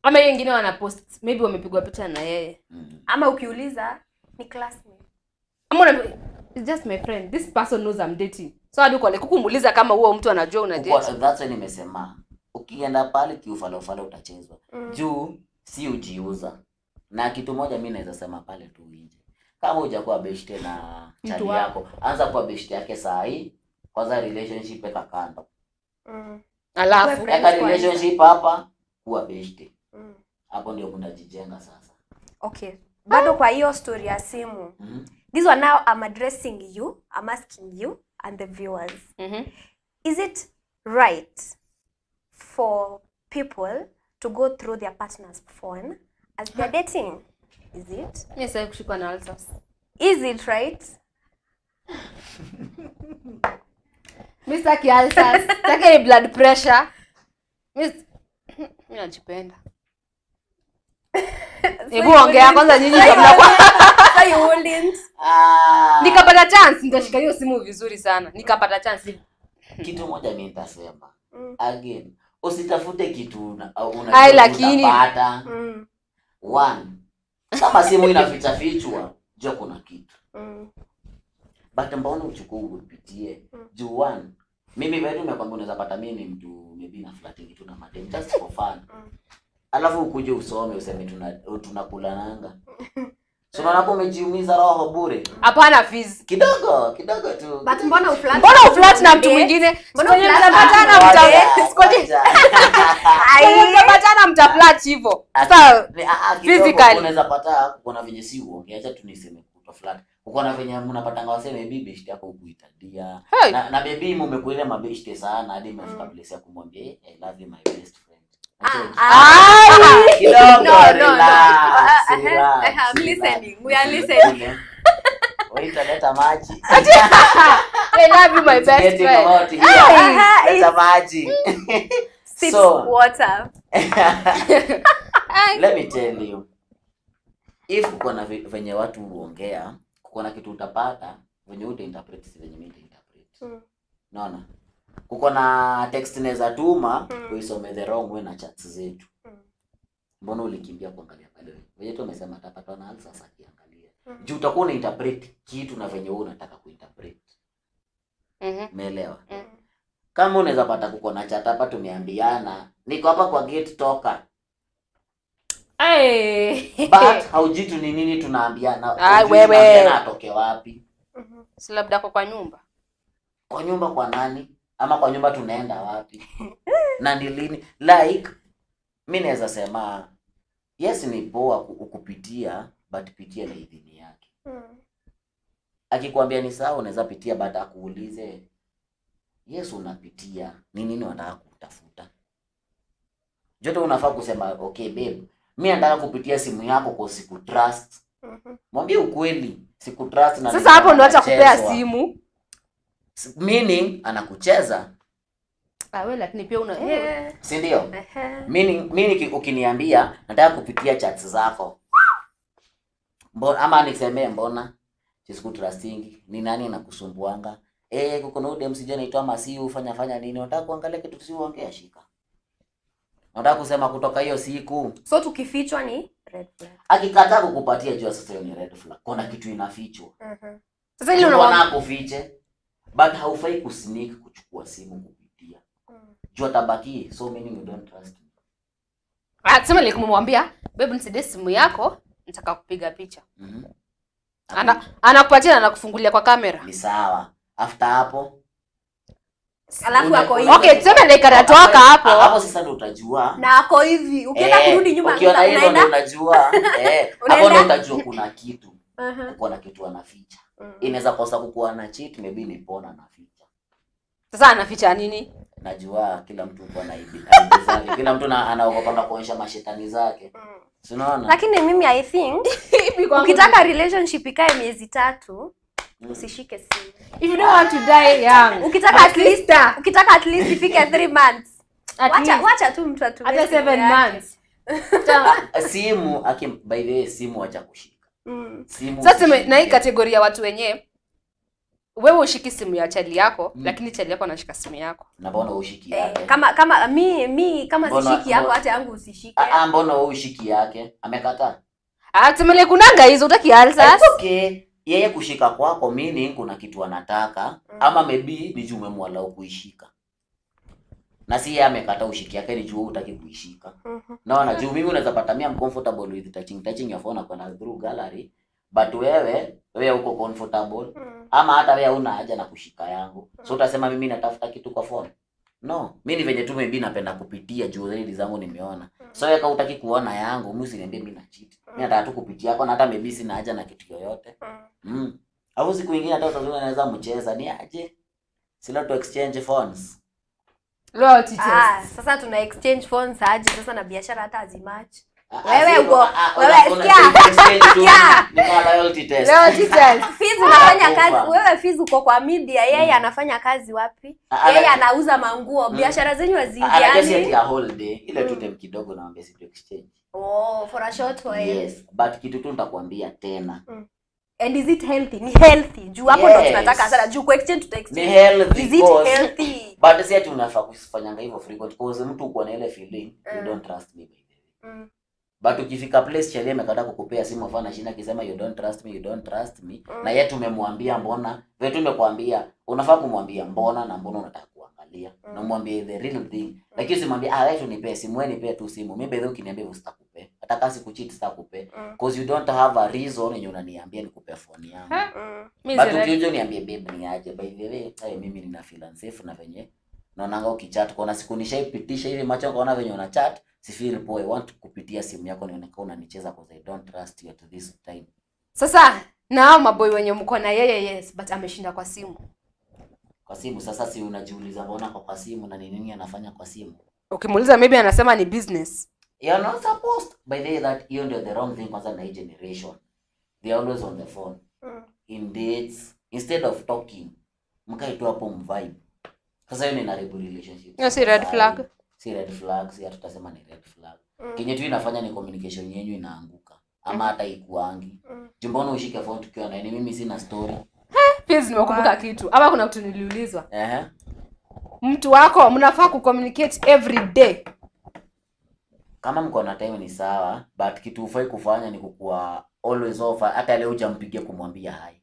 [SPEAKER 6] Ama wengine wana post maybe wamepigwa picha na yeye.
[SPEAKER 8] Ama ukiuliza ni classmate.
[SPEAKER 6] Ama it's just my friend. This person knows I'm dating. So hadi kwa kukumuuliza kama huo mtu anajua una date.
[SPEAKER 7] That's why nimesema ukienda pale kiufala utachezwa. Juu si ujiuza. Na kitu moja mimi naweza sema pale tu nje. Kama hujakuwa beshte na chali yako, anza kuwa beshte yake saa hii. Kwanza relationship eka kando.
[SPEAKER 6] Alafu
[SPEAKER 7] eka relationship hapa kuwa beshte. Hapo ndio mnajijenga sasa.
[SPEAKER 8] Okay. Bado kwa hiyo story ya simu. This one now I'm addressing you, I'm asking you and the viewers. Is it right for people to go through their partner's phone as they're dating? Is it?
[SPEAKER 6] Yes, I kushikwa na ulcers.
[SPEAKER 8] Is it right?
[SPEAKER 6] Mr. Ulcers, take blood pressure. Mimi najipenda. Hebu ongea kwanza nyinyi kabla kwa.
[SPEAKER 8] So you wouldn't.
[SPEAKER 6] Nikapata chance nitashika hiyo simu vizuri sana. Nikapata chance.
[SPEAKER 7] Kitu moja mimi nitasema. Again, usitafute kitu unapata. One. Kama simu inaficha fichwa, jua kuna kitu. But mbona uchukue upitie? Juu one. Mimi wewe nimekwambia unaweza pata mimi ni mtu maybe na flirting tu na madem just for fun. Alafu ukuje usome useme tunakulananga. So unaona hapo umejiumiza roho bure.
[SPEAKER 6] Hapana fees.
[SPEAKER 7] Kidogo, kidogo tu.
[SPEAKER 8] But mbona uflirt?
[SPEAKER 6] Mbona uflirt na mtu mwingine? Mbona mtapatana mtapatana mtaflirt hivyo. Sasa physically
[SPEAKER 7] unaweza pata kuna venye si uongea, acha tu niseme kutoflirt. Uko na venye mnapatanga waseme bibi best yako ukuitadia.
[SPEAKER 6] Hey.
[SPEAKER 7] Na baby mmekuile mabeshte sana hadi mmefika place ya kumwambia I love you my best friend. Kidogo,
[SPEAKER 8] No.
[SPEAKER 7] Relax,
[SPEAKER 8] I'm listening. We are listening.
[SPEAKER 7] Wait, leta maji.
[SPEAKER 6] I love you my best friend.
[SPEAKER 7] Leta maji.
[SPEAKER 8] Sip
[SPEAKER 7] So,
[SPEAKER 8] water.
[SPEAKER 7] let me tell you. If uko na venye watu huongea, kuko na kitu utapata venye uta interpret si venye mimi nita interpret. Unaona? Kuko na text naweza tuma uisome the wrong way na chats zetu. Mbona ulikimbia kuangalia pale? Venye tu umesema atapatwa na alsa sasa akiangalia. Juu utakuwa una interpret kitu na venye wewe unataka kuinterpret. Umeelewa? Kama unaweza pata kuko na chat hapa tumeambiana, niko hapa kwa gate toka.
[SPEAKER 6] Hey.
[SPEAKER 7] But haujitu ni nini tunaambiana?
[SPEAKER 6] Ai wewe.
[SPEAKER 7] Atoke wapi?
[SPEAKER 6] Si labda kwa nyumba.
[SPEAKER 7] Kwa nyumba kwa nani? Ama kwa nyumba tunaenda wapi? Na ni lini? Like mimi naweza sema yes ni poa ukupitia but pitia na idhini yake. Akikwambia ni sawa unaweza pitia but akuulize yes unapitia ni nini unataka kutafuta? Joto unafaa kusema okay babe, mimi nataka kupitia simu yako kwa siku trust. Mwambie ukweli, siku trust na
[SPEAKER 6] sasa hapo ndo acha kupea simu.
[SPEAKER 7] Meaning anakucheza.
[SPEAKER 6] Ah wewe lakini pia una
[SPEAKER 7] si ndio? Meaning ukiniambia nataka kupitia chats zako. Mbona ama nisemee mbona siku trusting ni nani anakusumbuanga? Kuko na udem sije naitwa Masiu fanya nini? Unataka kuangalia kitu si uongea shika. Nataka kusema kutoka hiyo siku.
[SPEAKER 8] So tukifichwa ni red flag.
[SPEAKER 7] Akikataa kukupatia jua sasa hiyo ni red flag. Kuna kitu inafichwa.
[SPEAKER 6] Sasa ile unaona
[SPEAKER 7] kufiche. But haufai kusneak kuchukua simu kupitia. Jua tabaki so meaning you don't trust me.
[SPEAKER 6] Sema nilimwambia, babe nisaidie simu yako, nitaka kupiga picha. Anakupatia na anakufungulia kwa kamera.
[SPEAKER 7] Ni sawa. After hapo
[SPEAKER 8] alafu ako hivi.
[SPEAKER 6] Okay, tuseme like anatoka hapo.
[SPEAKER 7] Hapo sasa ndio utajua.
[SPEAKER 8] Na ako hivi. Ukienda kurudi nyuma
[SPEAKER 7] unaenda ndio unajua. Hapo ndio utajua kuna kitu. Kuna kitu anaficha. Inaweza kosa kukuwa na cheat, maybe ni pona anaficha.
[SPEAKER 6] Sasa anaficha nini?
[SPEAKER 7] Najua kila mtu uko na aibu zake. Kila mtu anaogopa kuonyesha mashetani zake. Si unaona?
[SPEAKER 8] Lakini mimi I think ukitaka relationship ikae miezi 3 usishike simu.
[SPEAKER 6] If you don't want to die young.
[SPEAKER 8] Ukitaka at least ifike 3 months. Wacha tu mtu atumie.
[SPEAKER 6] Hata 7 months.
[SPEAKER 7] Simu by the way simu acha kushika. Simu.
[SPEAKER 6] Sasa na hii kategoria ya watu wenyewe wewe ushiki simu ya chali yako lakini chali yako anashika simu yako.
[SPEAKER 7] Na mbona ushiki yake?
[SPEAKER 8] Kama mi kama sishiki yako hata yangu usishike.
[SPEAKER 7] Mbona wewe ushiki yake? Amekataa.
[SPEAKER 6] Tumele kunanga hizo utaki alsas.
[SPEAKER 7] Okay. Yeye kushika kwako meaning kuna kitu anataka ama maybe ni juu umemwalao kuishika. Na si yeye amekata ushiki yake ni juu hutaki kuishika. Naona juu mimi unaweza pata mimi I'm comfortable with touching your phone na kwenda through gallery but wewe uko comfortable ama hata wewe huna haja na kushika yangu. So utasema mimi natafuta kitu kwa phone. No, mimi ni venye tu maybe napenda kupitia juu zaidi zangu nimeona. So wewe kama hutaki kuona yangu, mimi usiniambie mimi na cheat. Mimi nataka tu kupitia yako na hata maybe sina haja na kitu yoyote. Au siku nyingine hata sasa unaweza mcheza ni aje? Sila to exchange phones.
[SPEAKER 6] Loyalty test.
[SPEAKER 8] Sasa tuna exchange phones aje sasa na biashara hata hazimatch. Wewe uko wewe sikia.
[SPEAKER 7] Ni loyalty test.
[SPEAKER 6] Loyalty test.
[SPEAKER 8] Fiz unafanya kazi, wewe Fiz uko kwa media, yeye anafanya kazi wapi? Yeye anauza manguo, biashara zenyu haziingiani.
[SPEAKER 7] Anajua ya whole day ile tu time kidogo naambia si to exchange.
[SPEAKER 8] Oh, for a short while.
[SPEAKER 7] Yes, but kitu tu nitakwambia tena.
[SPEAKER 8] And is it healthy? Ni healthy. Juu hapo ndo tunataka sana. Juu ku exchange tuta exchange.
[SPEAKER 7] Ni healthy.
[SPEAKER 8] Is it healthy?
[SPEAKER 7] But si ati unafaa kufanyanga hivyo frequent because mtu uko na ile feeling you don't trust me by the way. But ukifika place chele amekataa kukupea simu afana shinda akisema you don't trust me, you don't trust me. Na yeye tumemwambia mbona? Wewe tumekuambia unafaa kumwambia mbona na mbona unataka kuangalia. Na umwambie the real thing. Lakini usimwambie ah wewe nipe simu, wewe nipe tu simu. Mimi by the way ukiniambia usitakupe. Hata kama sikucheat sitakupe. Because you don't have a reason yenye unaniambia nikupe phone yangu. But ukija uniambie babe ni aje by the way, hey, mimi nina feel unsafe na venye naonanga ukichat kwa na siku nishaipitisha hivi macho kaona venye una chat. Si feel boy, want kupitia simu yako nionekana unanicheza because I don't trust you at this time.
[SPEAKER 6] Sasa na maboy wenye mko na yeye yes but ameshinda kwa simu.
[SPEAKER 7] Kwa simu sasa si unajiuliza mbona kwa simu na ni nini anafanya kwa simu?
[SPEAKER 6] Ukimuuliza maybe anasema ni business.
[SPEAKER 7] You are not supposed by the way that hiyo ndio the wrong thing kwanza na hii generation. They are always on the phone. In dates instead of talking. Mkae tu hapo mvibe. Sasa hiyo ni inaharibu relationship.
[SPEAKER 6] No, si red flag.
[SPEAKER 7] Si red flag, si hatutasema ni red flag. Kenye tu inafanya ni communication yenu inaanguka ama hata ikuangi. Mbona ushike phone tukiwa na nini? Mimi sina story.
[SPEAKER 6] Please nimekumbuka kitu. Hapa kuna kitu niliulizwa. Mtu wako mnafaa kucommunicate every day.
[SPEAKER 7] Kama mko na time ni sawa, but kitu ufai kufanya ni kukua always offer. Hata leo hujampigia kumwambia hi.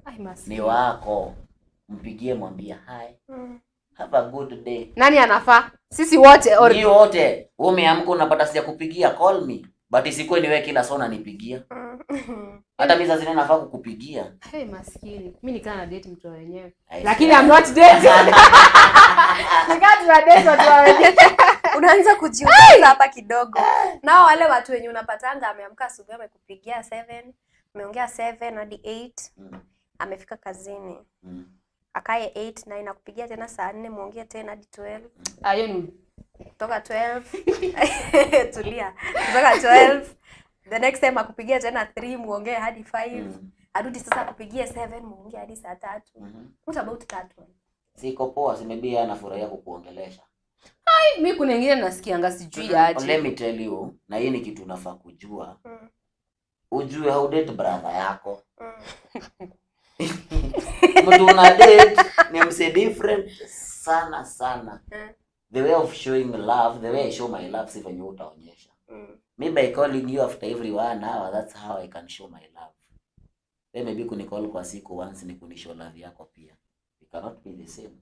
[SPEAKER 6] I must.
[SPEAKER 7] Ni wako. Mpigie mwambie hi. Have a good day.
[SPEAKER 6] Nani anafaa? Sisi wote or
[SPEAKER 7] ni wote. Wewe umeamka unapata sija kupigia, call me. But isikuwe ni wewe kila saa unanipigia. Hata mimi sasa nafaa kukupigia.
[SPEAKER 6] Hey maskini. Mimi nikaa na date mtu wenyewe. Lakini I'm not dating. Nikaa tuna date watu wenyewe.
[SPEAKER 8] Unaanza kujiuliza hapa kidogo. Na wale watu wenye unapatanga ameamka asubuhi amekupigia 7, ameongea 7 hadi 8. Amefika kazini. Akaye 8 9 akupigia tena saa 4 muongee tena hadi 12.
[SPEAKER 6] Hiyo ni
[SPEAKER 8] kutoka 12. Tulia. Kutoka 12 the next time akupigia tena 3 muongee hadi 5. Arudi sasa akupigie 7 muongee hadi saa 3. What about that one?
[SPEAKER 7] Siko poa, si maybe anafurahia kukuongelesha.
[SPEAKER 6] Ai, mimi kuna wengine nasikianga sijui aje.
[SPEAKER 7] Let me tell you, na hii ni kitu unafaa kujua. Ujue how date brother yako. Mtu una date ni mse different sana sana. The way of showing love, the way I show my love si venye utaonyesha. Me by calling you after every 1 hour, that's how I can show my love. Then maybe kunicall kwa siku once ni kunishow love yako pia. It cannot be the same.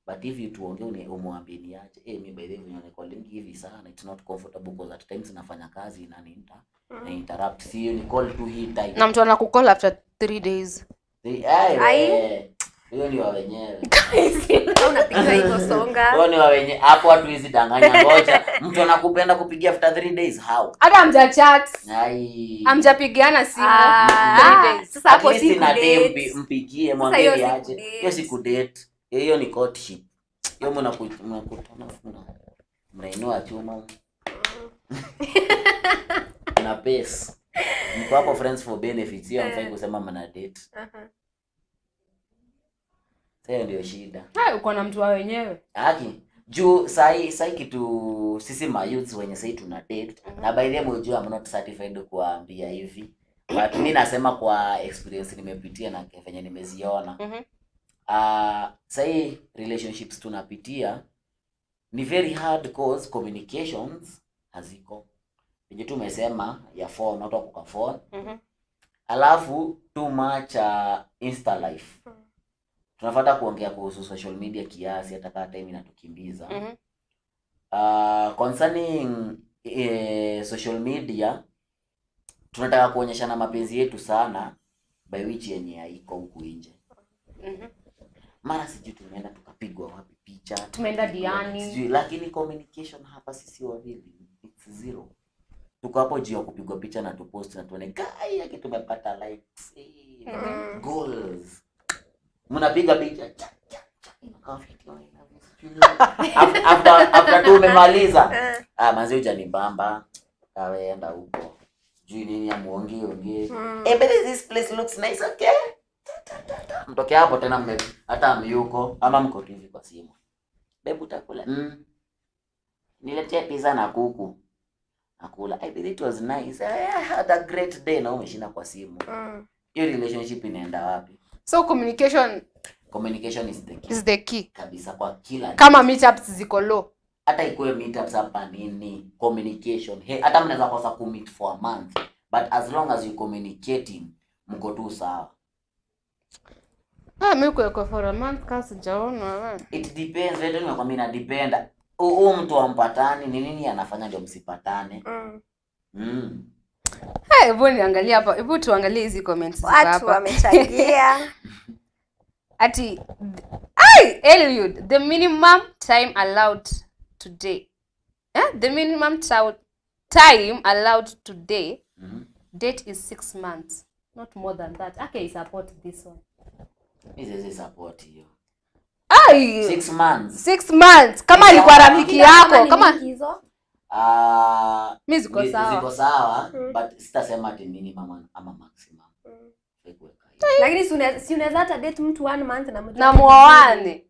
[SPEAKER 7] But if you tuongee umwambie ni aje, me by the way when calling hivi sana it's not comfortable because at times nafanya kazi na na interrupt. See you ni call to hii time.
[SPEAKER 6] Na mtu anakukall after 3 days.
[SPEAKER 7] Hiyo ni wa wenyewe.
[SPEAKER 8] Unapiga hiyo songa.
[SPEAKER 7] Hiyo ni wa wenyewe. Hapo watu hizi danganya ngoja. Mtu anakupenda kupigia after 3 days how?
[SPEAKER 6] Hata hamja chat. Hamjapigiana simu. 3 days.
[SPEAKER 8] Sasa hapo si date.
[SPEAKER 7] Mpigie mwambie aje. Hiyo si date. Hiyo ni courtship. Hiyo mnakutana mnainua chuma. Na pesa. Mko hapo friends for benefits. Hiyo hamfai kusema mna date. Sasa ndio shida.
[SPEAKER 6] Hai uko na mtu wa wenyewe.
[SPEAKER 7] Haki. Juu sai kitu sisi ma youths wenye sai tuna date. Na by the way mjue I'm not certified kuambia hivi. But mimi nasema kwa experience nimepitia na venye nimeziona. Sai relationships tunapitia ni very hard cause communications haziko. Ndio tumesema ya phone, watu wako kwa phone. Alafu too much insta life. Tunafuata kuongea kuhusu social media kiasi hata kama time inatukimbiza. Concerning social media tunataka kuonyeshana mapenzi yetu sana by which yenye haiko huku nje. Mara sijui tumeenda tukapigwa wapi picha,
[SPEAKER 6] tumeenda Diani.
[SPEAKER 7] Sijui, lakini communication hapa sisi wawili it's zero. Tuko hapo juu ya kupigwa picha na tupost na tuone kai yake tumepata likes, goals. Mnapiga picha cha cha cha inakaa fiti. After tumemaliza. Manzi hujanibamba. Kaweenda huko. Sijui nini amuongee ongee. Eh, but this place looks nice, okay? Mtoke hapo tena mme hata myuko ama mko TV kwa simu. Bebu utakula. Niletee pizza na kuku. Nakula. I believe it was nice. I had a great day na umeshinda kwa simu. Hiyo relationship inaenda wapi?
[SPEAKER 6] So communication
[SPEAKER 7] is the key.
[SPEAKER 6] Is the key.
[SPEAKER 7] Kabisa kwa kila.
[SPEAKER 6] Kama meetups ziko low.
[SPEAKER 7] Hata ikuwe meetups hapa nini, communication. Hey, hata mnaweza kosa ku meet for a month, but as long as you communicating, mko tu sawa.
[SPEAKER 6] Mimi kwa for a month kasi sijaona.
[SPEAKER 7] It depends, wewe ndio nimekwambia ina depend. Huyu mtu ampatani ni nini anafanya ndio msipatane.
[SPEAKER 6] Hebu niangalie hapa. Hebu tuangalie hizi comments ziko hapa.
[SPEAKER 8] Watu wamechangia.
[SPEAKER 6] Ati Eliud, the minimum time allowed today. The minimum time allowed today date is 6 months. Not more than that. Okay, support this one.
[SPEAKER 7] Mimi support hiyo.
[SPEAKER 6] Ai
[SPEAKER 7] 6 months.
[SPEAKER 6] 6 months. Kama alikuwa rafiki yako, kama
[SPEAKER 8] hizo.
[SPEAKER 6] Mimi ziko sawa.
[SPEAKER 7] Ziko sawa, but sitasema ati minimum ama maximum.
[SPEAKER 8] Lakini si unaweza hata date mtu 1 month na mtu
[SPEAKER 6] na muoane.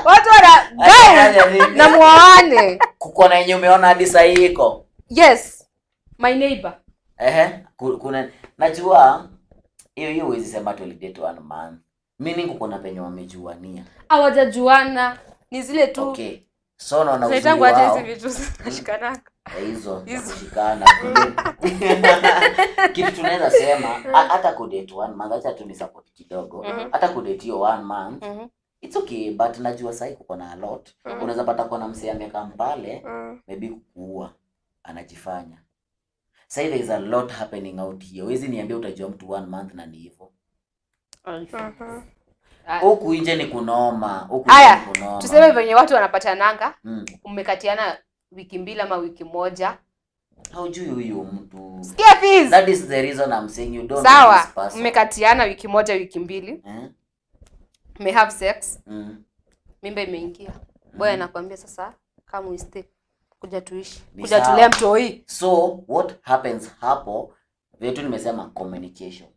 [SPEAKER 6] Watu wana guys na muoane.
[SPEAKER 7] Kuko na yenye umeona hadi sasa iko.
[SPEAKER 6] Yes. My neighbor.
[SPEAKER 7] Kuna najua hiyo huwezi sema tu date 1 month. Meaning kuko na penye wamejuania.
[SPEAKER 6] Hawajajuana. Ni zile tu.
[SPEAKER 7] Okay. So naona uzuri wao.
[SPEAKER 6] Hizi vitu zinashikanaka.
[SPEAKER 7] Hizo kushikana. Kitu tunaweza sema hata ku date 1 month, acha tu ni support kidogo. Hata ku date hiyo 1 month. It's okay, but najua sasa kuko na a lot. Unaweza pata kwa msee amekaa pale, maybe kukuua anajifanya. Sasa there is a lot happening out here. Huwezi niambia utajua mtu 1 month na ni hivyo. Huku nje ni kunoma, huku nje ni kunoma.
[SPEAKER 6] Tuseme venye watu wanapatananga, umekatiana wiki mbili ama wiki moja.
[SPEAKER 7] Haujui huyu mtu.
[SPEAKER 6] Sikia fees.
[SPEAKER 7] That is the reason I'm saying you don't know this person.
[SPEAKER 6] Mmekatiana wiki moja, wiki mbili. May have sex. Mimba imeingia. Boy anakuambia sasa kama we stay kuja tuishi. Kuja tulea mtoi.
[SPEAKER 7] So what happens hapo? Vitu nimesema communication.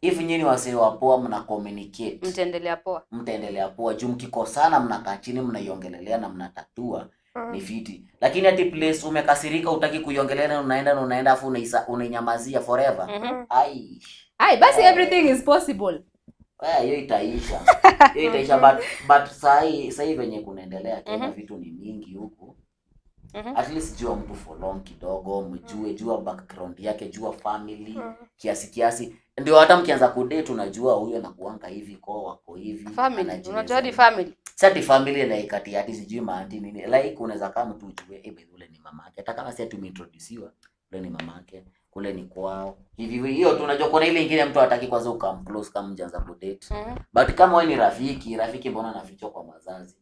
[SPEAKER 7] If nyinyi wasee wa poa mna communicate,
[SPEAKER 6] mtaendelea poa.
[SPEAKER 7] Mtaendelea poa. Juu mkikosana mnakaa chini mnaiongelelea na mnatatua. Ni fiti. Lakini ati place umekasirika utaki kuiongelea na unaenda afu unainyamazia forever. Ai.
[SPEAKER 6] Ai basi everything is possible.
[SPEAKER 7] Hiyo itaisha. Hiyo itaisha but sahi venye kunaendelea Kenya vitu ni mingi huku. At least jua mtu for long kidogo, mjue, jua background yake, jua family, kiasi kiasi. Ndio hata mkianza kudate unajua huyu anakuanga hivi, kwa wako hivi.
[SPEAKER 6] Family, unajua hadi family.
[SPEAKER 7] Sasa family like ati hadi sijui maanti nini. Like unaweza kama mtu ujue ule ni mamake. Hata kama si tumeintroduciwa, ule ni mamake, kule ni kwao. Hivi hiyo tu unajua kuna ile nyingine mtu hataki kwanza ukam close kama mjaanza kudate. But kama wewe ni rafiki mbona anafichwa kwa wazazi?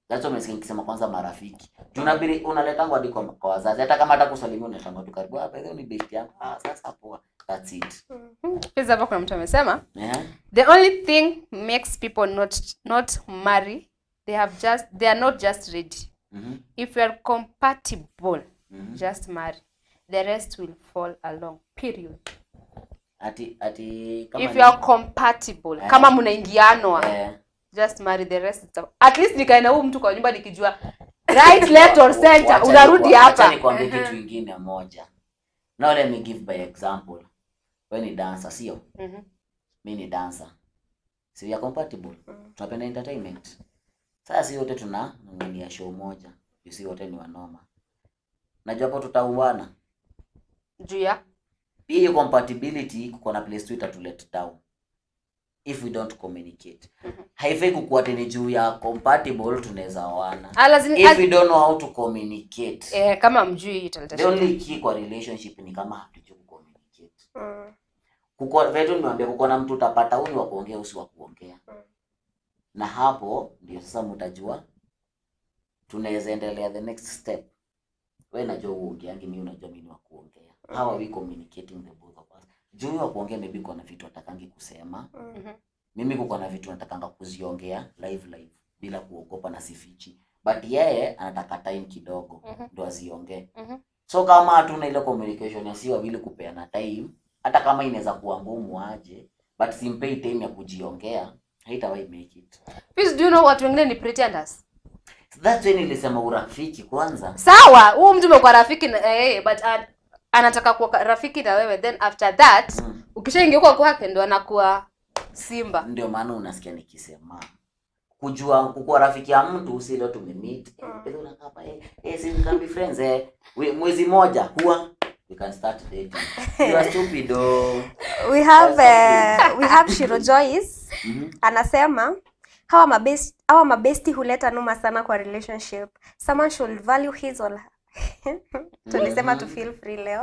[SPEAKER 7] That's why nimesikia nikisema kwanza marafiki. Tunabiri unaletangwa hadi kwa wazazi. Hata kama hata kusalimia unaletangwa tu karibu. Ah, by the way ni best yangu. Ah, sasa poa. That's it.
[SPEAKER 6] Pesa hapa kuna mtu amesema, the only thing makes people not marry, they are not just ready. If you are compatible, just marry. The rest will fall along. Period.
[SPEAKER 7] Ati kama
[SPEAKER 6] if you are compatible, kama mnaingianwa, just marry, the rest. At least nikae na huyu mtu kwa nyumba nikijua right, left or center, unarudi hapa.
[SPEAKER 7] Acha nikwambie kitu kingine moja. Now let me give by example. Wewe ni dancer, sio? Mimi ni dancer. Si we are compatible. Tunapenda entertainment. Sasa si wote tunang'ang'ania show moja. You see wote ni wanoma. Najua hapo tutauana.
[SPEAKER 6] Juu ya
[SPEAKER 7] hiyo compatibility kuko na place tu to let down. If we don't communicate. Haifai kukuwa tena juu ya compatible tunaweza oana. If we don't know how to communicate.
[SPEAKER 6] Kama mjui italeta
[SPEAKER 7] shida. The only key kwa relationship ni kama hatujui kucommunicate. Kuko vetu nimeambia kuko na mtu utapata huyu wa kuongea usi wa kuongea. Na hapo ndio sasa mtajua tunaweza endelea the next step. Wewe unajua uongeangi, mimi unajua mimi ni wa kuongea. How are we communicating the both of us? Juu ya kuongea maybe kuna vitu atakangi kusema. Mimi kuko na vitu natakanga kuziongea live bila kuogopa na sifichi. But yeye anataka time kidogo ndo aziongee. So kama hatuna ile communication ya si wawili kupeana time, hata kama inaweza kuwa ngumu aje, but simpei time ya kujiongea, haitawahi make it.
[SPEAKER 6] Please, do you know watu wengine ni pretenders?
[SPEAKER 7] That's when nilisema urafiki kwanza.
[SPEAKER 6] Sawa, huyu mtu umekuwa rafiki na but anataka kuwa rafiki na wewe, then after that ukishaingia huko kwake ndo anakuwa simba.
[SPEAKER 7] Ndio maana unasikia nikisema kujua kukuwa rafiki ya mtu si leo tumemeet. Unakaa hapa si we can be friends mwezi moja huwa we can start dating. You are stupid oh.
[SPEAKER 8] We have Shiro Joyce. Anasema hawa mabesti huleta noma sana kwa relationship. Someone should value his or her. Tulisema to feel free leo.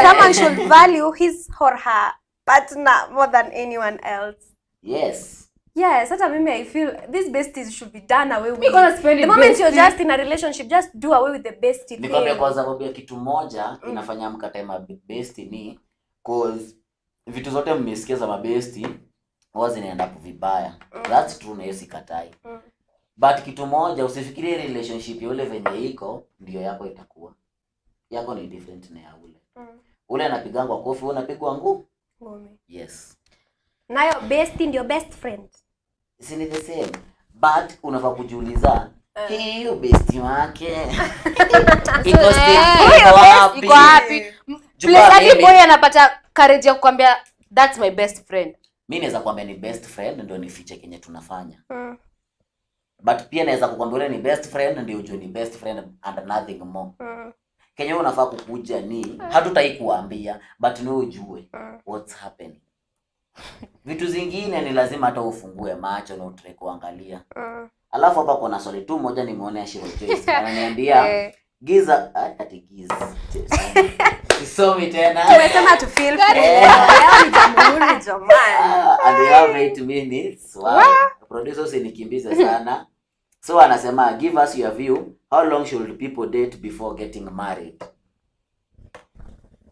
[SPEAKER 8] Someone should value his or her partner more than anyone else.
[SPEAKER 7] Yes.
[SPEAKER 8] Yes, hata mimi I feel these besties should be done away with. The moment you're just in a relationship, just do away with the bestie thing.
[SPEAKER 7] Nikwambia kwa sababu ya kitu moja inafanya mkatae mabesti ni cause vitu zote mmesikia za mabesti huwa zinaenda vibaya. That's true, na hiyo sikatai. But kitu moja, usifikirie relationship ya ule venye iko ndio yako itakuwa. Yako ni different na ya ule. Ule anapigangwa kofi, wewe unapigwa ngumi. Yes.
[SPEAKER 8] Nayo bestie ndio best friend.
[SPEAKER 7] Si ni the same. But unafaa kujiuliza hiyo bestie wake iko still
[SPEAKER 6] iko wapi? Place boy anapata courage ya kukwambia that's my best friend.
[SPEAKER 7] Mimi naweza kuambia ni best friend ndio nifiche kenye tunafanya. But pia naweza kukwambia ule ni best friend ndio ujue ni best friend and nothing more. Kenye unafaa kukuja ni hatutai kuambia but ni ujue what's happening. Vitu zingine ni lazima hata ufungue macho na utake kuangalia. Alafu hapa kuna swali tu moja nimeona Shiro Joyce ananiambia giza ati giza. Sisomi tena.
[SPEAKER 8] Tumesema to feel free. Leo ni jamhuri jamani.
[SPEAKER 7] And we have 8 minutes. Wow. Producer usinikimbize sana. So anasema give us your view, how long should people date before getting married?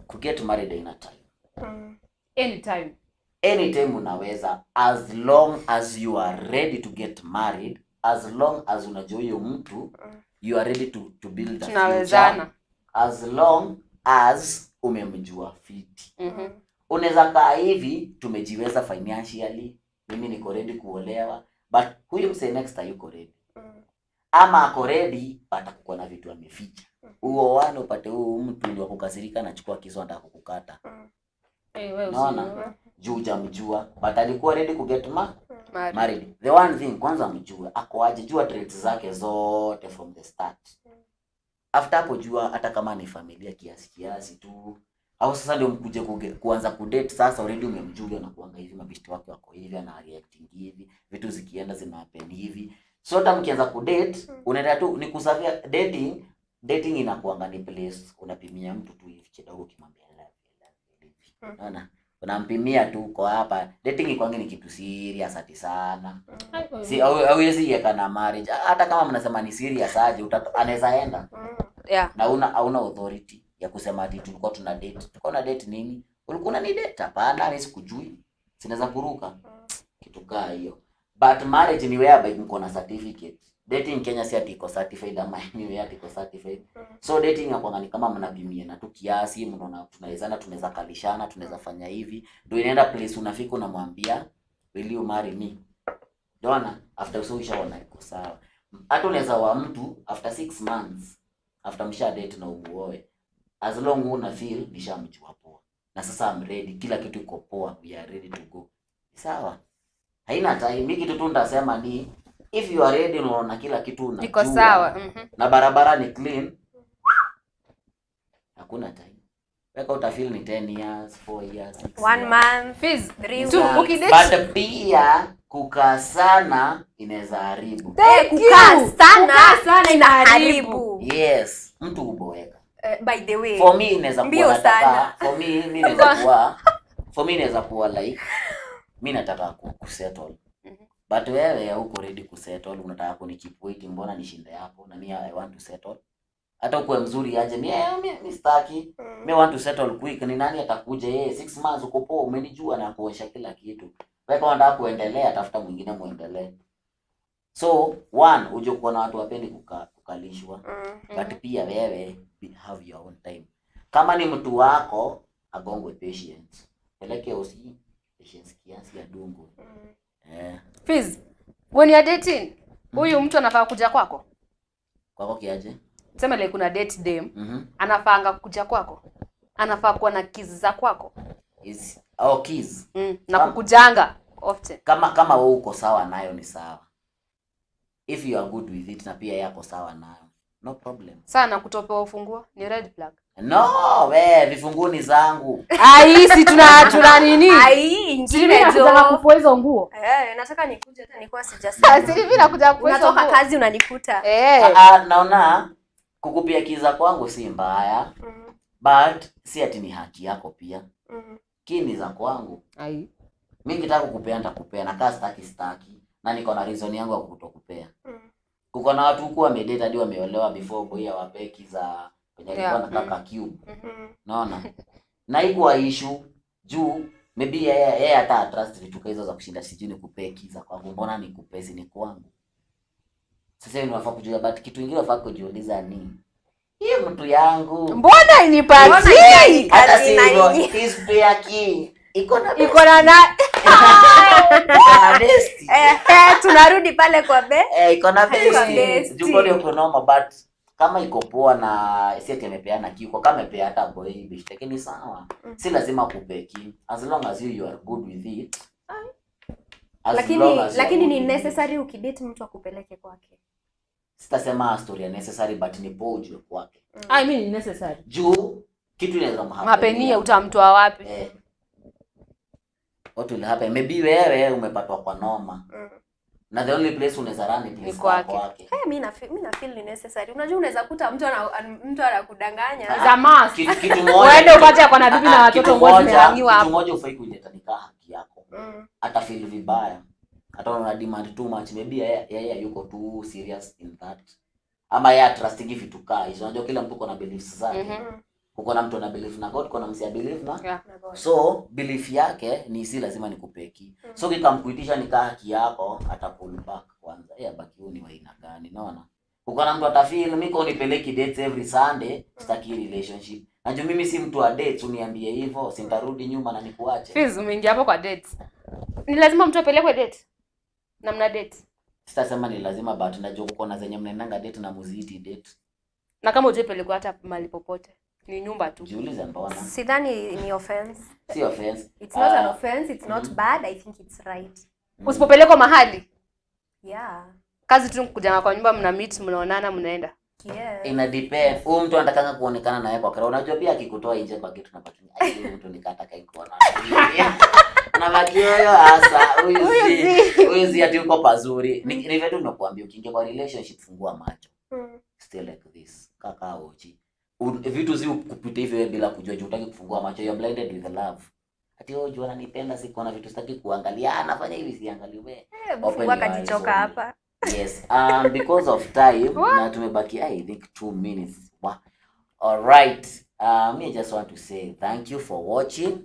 [SPEAKER 7] To get married in a time.
[SPEAKER 6] Anytime.
[SPEAKER 7] Anytime unaweza, as long as you are ready to get married, as long as unajua huyo mtu, you are ready to build a future. As long as umemjua fiti. Unaweza kaa hivi tumejiweza financially, mimi niko ready kuolewa, but huyu mse next hayuko ready. Ama ako ready but atakuwa na vitu ameficha. Uoane upate huyu mtu ndio kukasirika na chukua kisu anataka kukukata. Unaona? Juu hujamjua but alikuwa ready ku get married. The one thing kwanza mjue ako aje, jua traits zake zote from the start. After hapo jua hata kama ni familia kiasi kiasi tu. Au sasa ndio mkuje kuanza kudate sasa already umemjua na kuanga hivi mabishti wake wako hivi ana reacting hivi, vitu zikienda zina happen hivi. So hata mkianza kudate unaenda tu ni kusafia dating. Dating inakuanga ni place unapimia mtu tu hivi kidogo kimwambia hivi. Unaona? Unampimia tu uko hapa. Dating kwangu ni kitu serious ati sana. Si hauwezi yeka na marriage. Hata kama mnasema ni serious aje anaweza enda.
[SPEAKER 6] Yeah.
[SPEAKER 7] Na hauna authority ya kusema ati tulikuwa tuna date. Tulikuwa na date nini? Ulikuwa unani date? Hapana, mimi sikujui. Sinaweza kuruka. Kitu kaa hiyo. But marriage ni whereby mko na certificate. Dating Kenya si ati iko certified ama anywhere ati iko certified. So dating hapo ni kama mnapimiana tu kiasi, mnaona tunawezana, tunaweza kalishana, tunaweza fanya hivi. Ndio inaenda place unafika unamwambia will you marry me? Dona after so ushaona iko sawa. Hata unaweza wa mtu after 6 months after msha date na umuoe. As long una feel nishamjua poa. Na sasa I'm ready, kila kitu iko poa, we are ready to go. Sawa. Haina time, mimi kitu tu nitasema ni if you are ready unaona kila kitu unajua.
[SPEAKER 6] Iko sawa.
[SPEAKER 7] Na barabara ni clean. Hakuna time. Weka utafeel ni 10 years, 4 years, 6
[SPEAKER 8] 1 month,
[SPEAKER 6] Fizz,
[SPEAKER 8] 3
[SPEAKER 6] weeks.
[SPEAKER 7] But pia kukaa sana inaweza haribu.
[SPEAKER 8] Kukaa sana inaharibu.
[SPEAKER 7] Yes, mtu huboeka.
[SPEAKER 8] By the way.
[SPEAKER 7] For me inaweza kuwa nataka, for me mimi naweza kuwa, for me inaweza kuwa like mimi nataka kusettle. But wewe huko ready kusettle, unataka kunikeep waiting, mbona nishinde hapo? Na mimi I want to settle. Hata ukuwe mzuri aje, mimi sitaki. Mimi want to settle quick. Ni nani atakuja yeye 6 months uko poa, umenijua na kuonyesha kila kitu. Wewe kama unataka kuendelea, tafuta mwingine muendelee. So one, uje kuona watu wapendi kukalishwa. But pia wewe have your own time. Kama ni mtu wako, agongwe patience. Peleke usi patience kiasi ya dungu.
[SPEAKER 6] Fizz, when you are dating, huyu mtu anafaa kuja kwako?
[SPEAKER 7] Kwako kiaje?
[SPEAKER 6] Sema like kuna date dem. Anafaanga kuja kwako. Anafaa kuwa na keys za kwako.
[SPEAKER 7] Is keys.
[SPEAKER 6] Na kukujanga often.
[SPEAKER 7] Kama wewe uko sawa nayo ni sawa. If you are good with it na pia yako sawa nayo. No problem.
[SPEAKER 6] Sana kutopewa ufunguo ni red flag.
[SPEAKER 7] No, we vifunguo ni zangu.
[SPEAKER 6] Ai, si tuna nini?
[SPEAKER 8] Ai, ingine
[SPEAKER 6] jo. Kufua hizo nguo.
[SPEAKER 8] Nataka nikuje hata nikuwa sijasema.
[SPEAKER 6] Si mimi nakuja kufua.
[SPEAKER 8] Unatoka kazi unanikuta.
[SPEAKER 7] Naona kukupia kiza kwangu si mbaya. But si ati ni haki yako pia. Kini za kwangu.
[SPEAKER 6] Ai.
[SPEAKER 7] Mimi nikitaka kukupea nitakupea na kama sitaki na niko na reason yangu ya kutokupea. Kuko na watu huku wamedate hadi wameolewa before boy awapeki za penye alikuwa anataka cube. Naona? Na iko issue juu maybe yeye hata trust vitu hizo za kushinda sijui nikupee kiza kwangu, mbona nikupee si ni kwangu. Sasa hiyo unafaa kujua, but kitu kingine unafaa kujiuliza ni hii mtu yangu
[SPEAKER 6] mbona inipatie?
[SPEAKER 7] Hata si hivyo, his key iko na besti.
[SPEAKER 8] Tunarudi pale kwa be.
[SPEAKER 7] Iko na besti. Juko ndio kunoma, but kama iko poa na si ati amepeana kiko, kama amepea hata boy besti lakini sawa. Si lazima kupeki as long as you are good with it.
[SPEAKER 8] Lakini ni necessary ukidate mtu akupeleke kwake.
[SPEAKER 7] Sitasema story ya necessary but ni poa ujue kwake.
[SPEAKER 6] I mean ni necessary.
[SPEAKER 7] Juu kitu inaweza mhapenia.
[SPEAKER 6] Mapenia utamtoa wapi?
[SPEAKER 7] What will happen? Maybe wewe umepatwa kwa noma. Na the only place unaweza run ni place kwake.
[SPEAKER 8] Mimi na feel ni necessary. Unajua unaweza kuta mtu anakudanganya.
[SPEAKER 6] Za
[SPEAKER 7] kitu moja.
[SPEAKER 6] Uende upate kwa na bibi na watoto wote wamehangiwa hapo.
[SPEAKER 7] Kitu moja ufai kuleta ni haki yako. Ata feel vibaya. Hata una demand too much. Maybe yeye yuko too serious in that. Ama yeye trusting vitu kaa hizo. Unajua kila mtu kuna beliefs zake. Kuko na mtu ana belief na God, kuna msi belief na. So belief yake ni si lazima nikupeki. So kikamkuitisha ni haki yako, ata pull back kwanza. Baki huyu ni wa aina gani? Unaona? Kuko na mtu atafeel mimi kwa nipeleki dates every Sunday, sitaki relationship. Na juu mimi si mtu wa dates, uniambie hivyo, sintarudi nyuma na nikuache.
[SPEAKER 6] Please umeingia hapo kwa dates. Ni lazima mtu apelekwe date. Na mna date.
[SPEAKER 7] Sitasema ni lazima but najua kuko na zenye mnaendanga date na muziiti date.
[SPEAKER 6] Na kama hujapelekwa hata mahali popote. Ni nyumba tu.
[SPEAKER 7] Jiulize mbona.
[SPEAKER 8] Sidhani ni offense.
[SPEAKER 7] Si offense.
[SPEAKER 8] It's not an offense, it's not bad, I think it's right.
[SPEAKER 6] Usipopelekwa mahali.
[SPEAKER 8] Yeah.
[SPEAKER 6] Kazi tu kujanga kwa nyumba, mna meet, mnaonana, mnaenda.
[SPEAKER 8] Yeah.
[SPEAKER 7] Ina depend. Huyu mtu anataka kuonekana naye kwa crowd. Unajua pia akikutoa nje kwa kitu napata. Ai, huyu mtu nikataka ikuona. Na bakio hasa huyu si ati uko pazuri. Ni vile tu nakuambia ukiingia kwa relationship fungua macho. Stay like this. Kaka ochi. Vitu zi kupita hivyo bila kujua, juu hutaki kufungua macho, you are blinded with love. Ati wewe jua ananipenda, sikuona vitu sitaki kuangalia, anafanya hivi siangalie wewe.
[SPEAKER 8] Fungua kajichoka hapa.
[SPEAKER 7] Yes, because of time na tumebaki I think 2 minutes. Wow. All right. Me just want to say thank you for watching.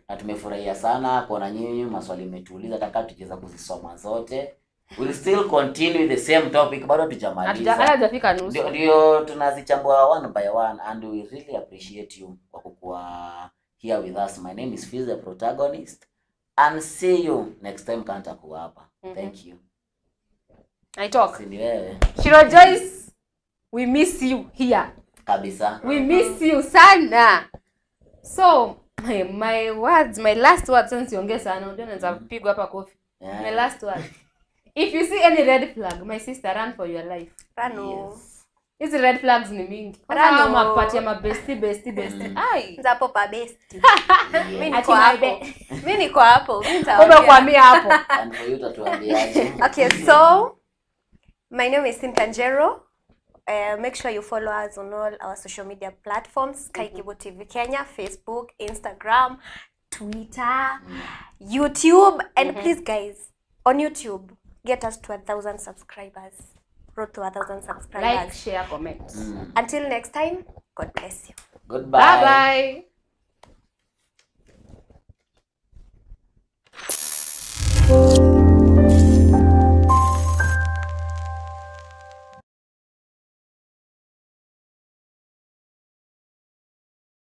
[SPEAKER 7] Na tumefurahia sana kuona nyinyi, maswali mmetuuliza, hata tukiweza kuzisoma zote. We'll still continue the same topic, bado tujamaliza.
[SPEAKER 6] Hatujafika nusu.
[SPEAKER 7] Ndio tunazichambua one by one and we really appreciate you kwa kukuwa here with us. My name is Fizz the protagonist and see you next time kanta kuwa hapa. Thank you.
[SPEAKER 6] I talk.
[SPEAKER 7] Si ni wewe.
[SPEAKER 6] Shiro Joyce, we miss you here.
[SPEAKER 7] Kabisa.
[SPEAKER 6] We miss you sana. So, my words, my last words, since siongee sana, unajua naweza kupigwa hapa kofi. My last words. If you see any red flag, my sister, run for your life.
[SPEAKER 8] Run.
[SPEAKER 7] Yes.
[SPEAKER 6] Hizi red flags ni mingi.
[SPEAKER 8] Run.
[SPEAKER 6] Kama mapatia ma bestie bestie bestie. Ai.
[SPEAKER 8] Nzapo pa bestie. Mimi niko
[SPEAKER 6] Ati
[SPEAKER 8] hapo. Mimi niko hapo. Mimi nitawaambia.
[SPEAKER 6] Umekwamia hapo.
[SPEAKER 7] And for you tatuambiaje?
[SPEAKER 8] Okay, so my name is Cynthia Njero. Make sure you follow us on all our social media platforms, Sky Cable TV Kenya, Facebook, Instagram, Twitter, YouTube, and please guys, on YouTube, get us to 1,000 subscribers. Road to 1,000 subscribers.
[SPEAKER 6] Like, share, comment.
[SPEAKER 8] Until next time, God bless you.
[SPEAKER 7] Goodbye.
[SPEAKER 6] Bye bye.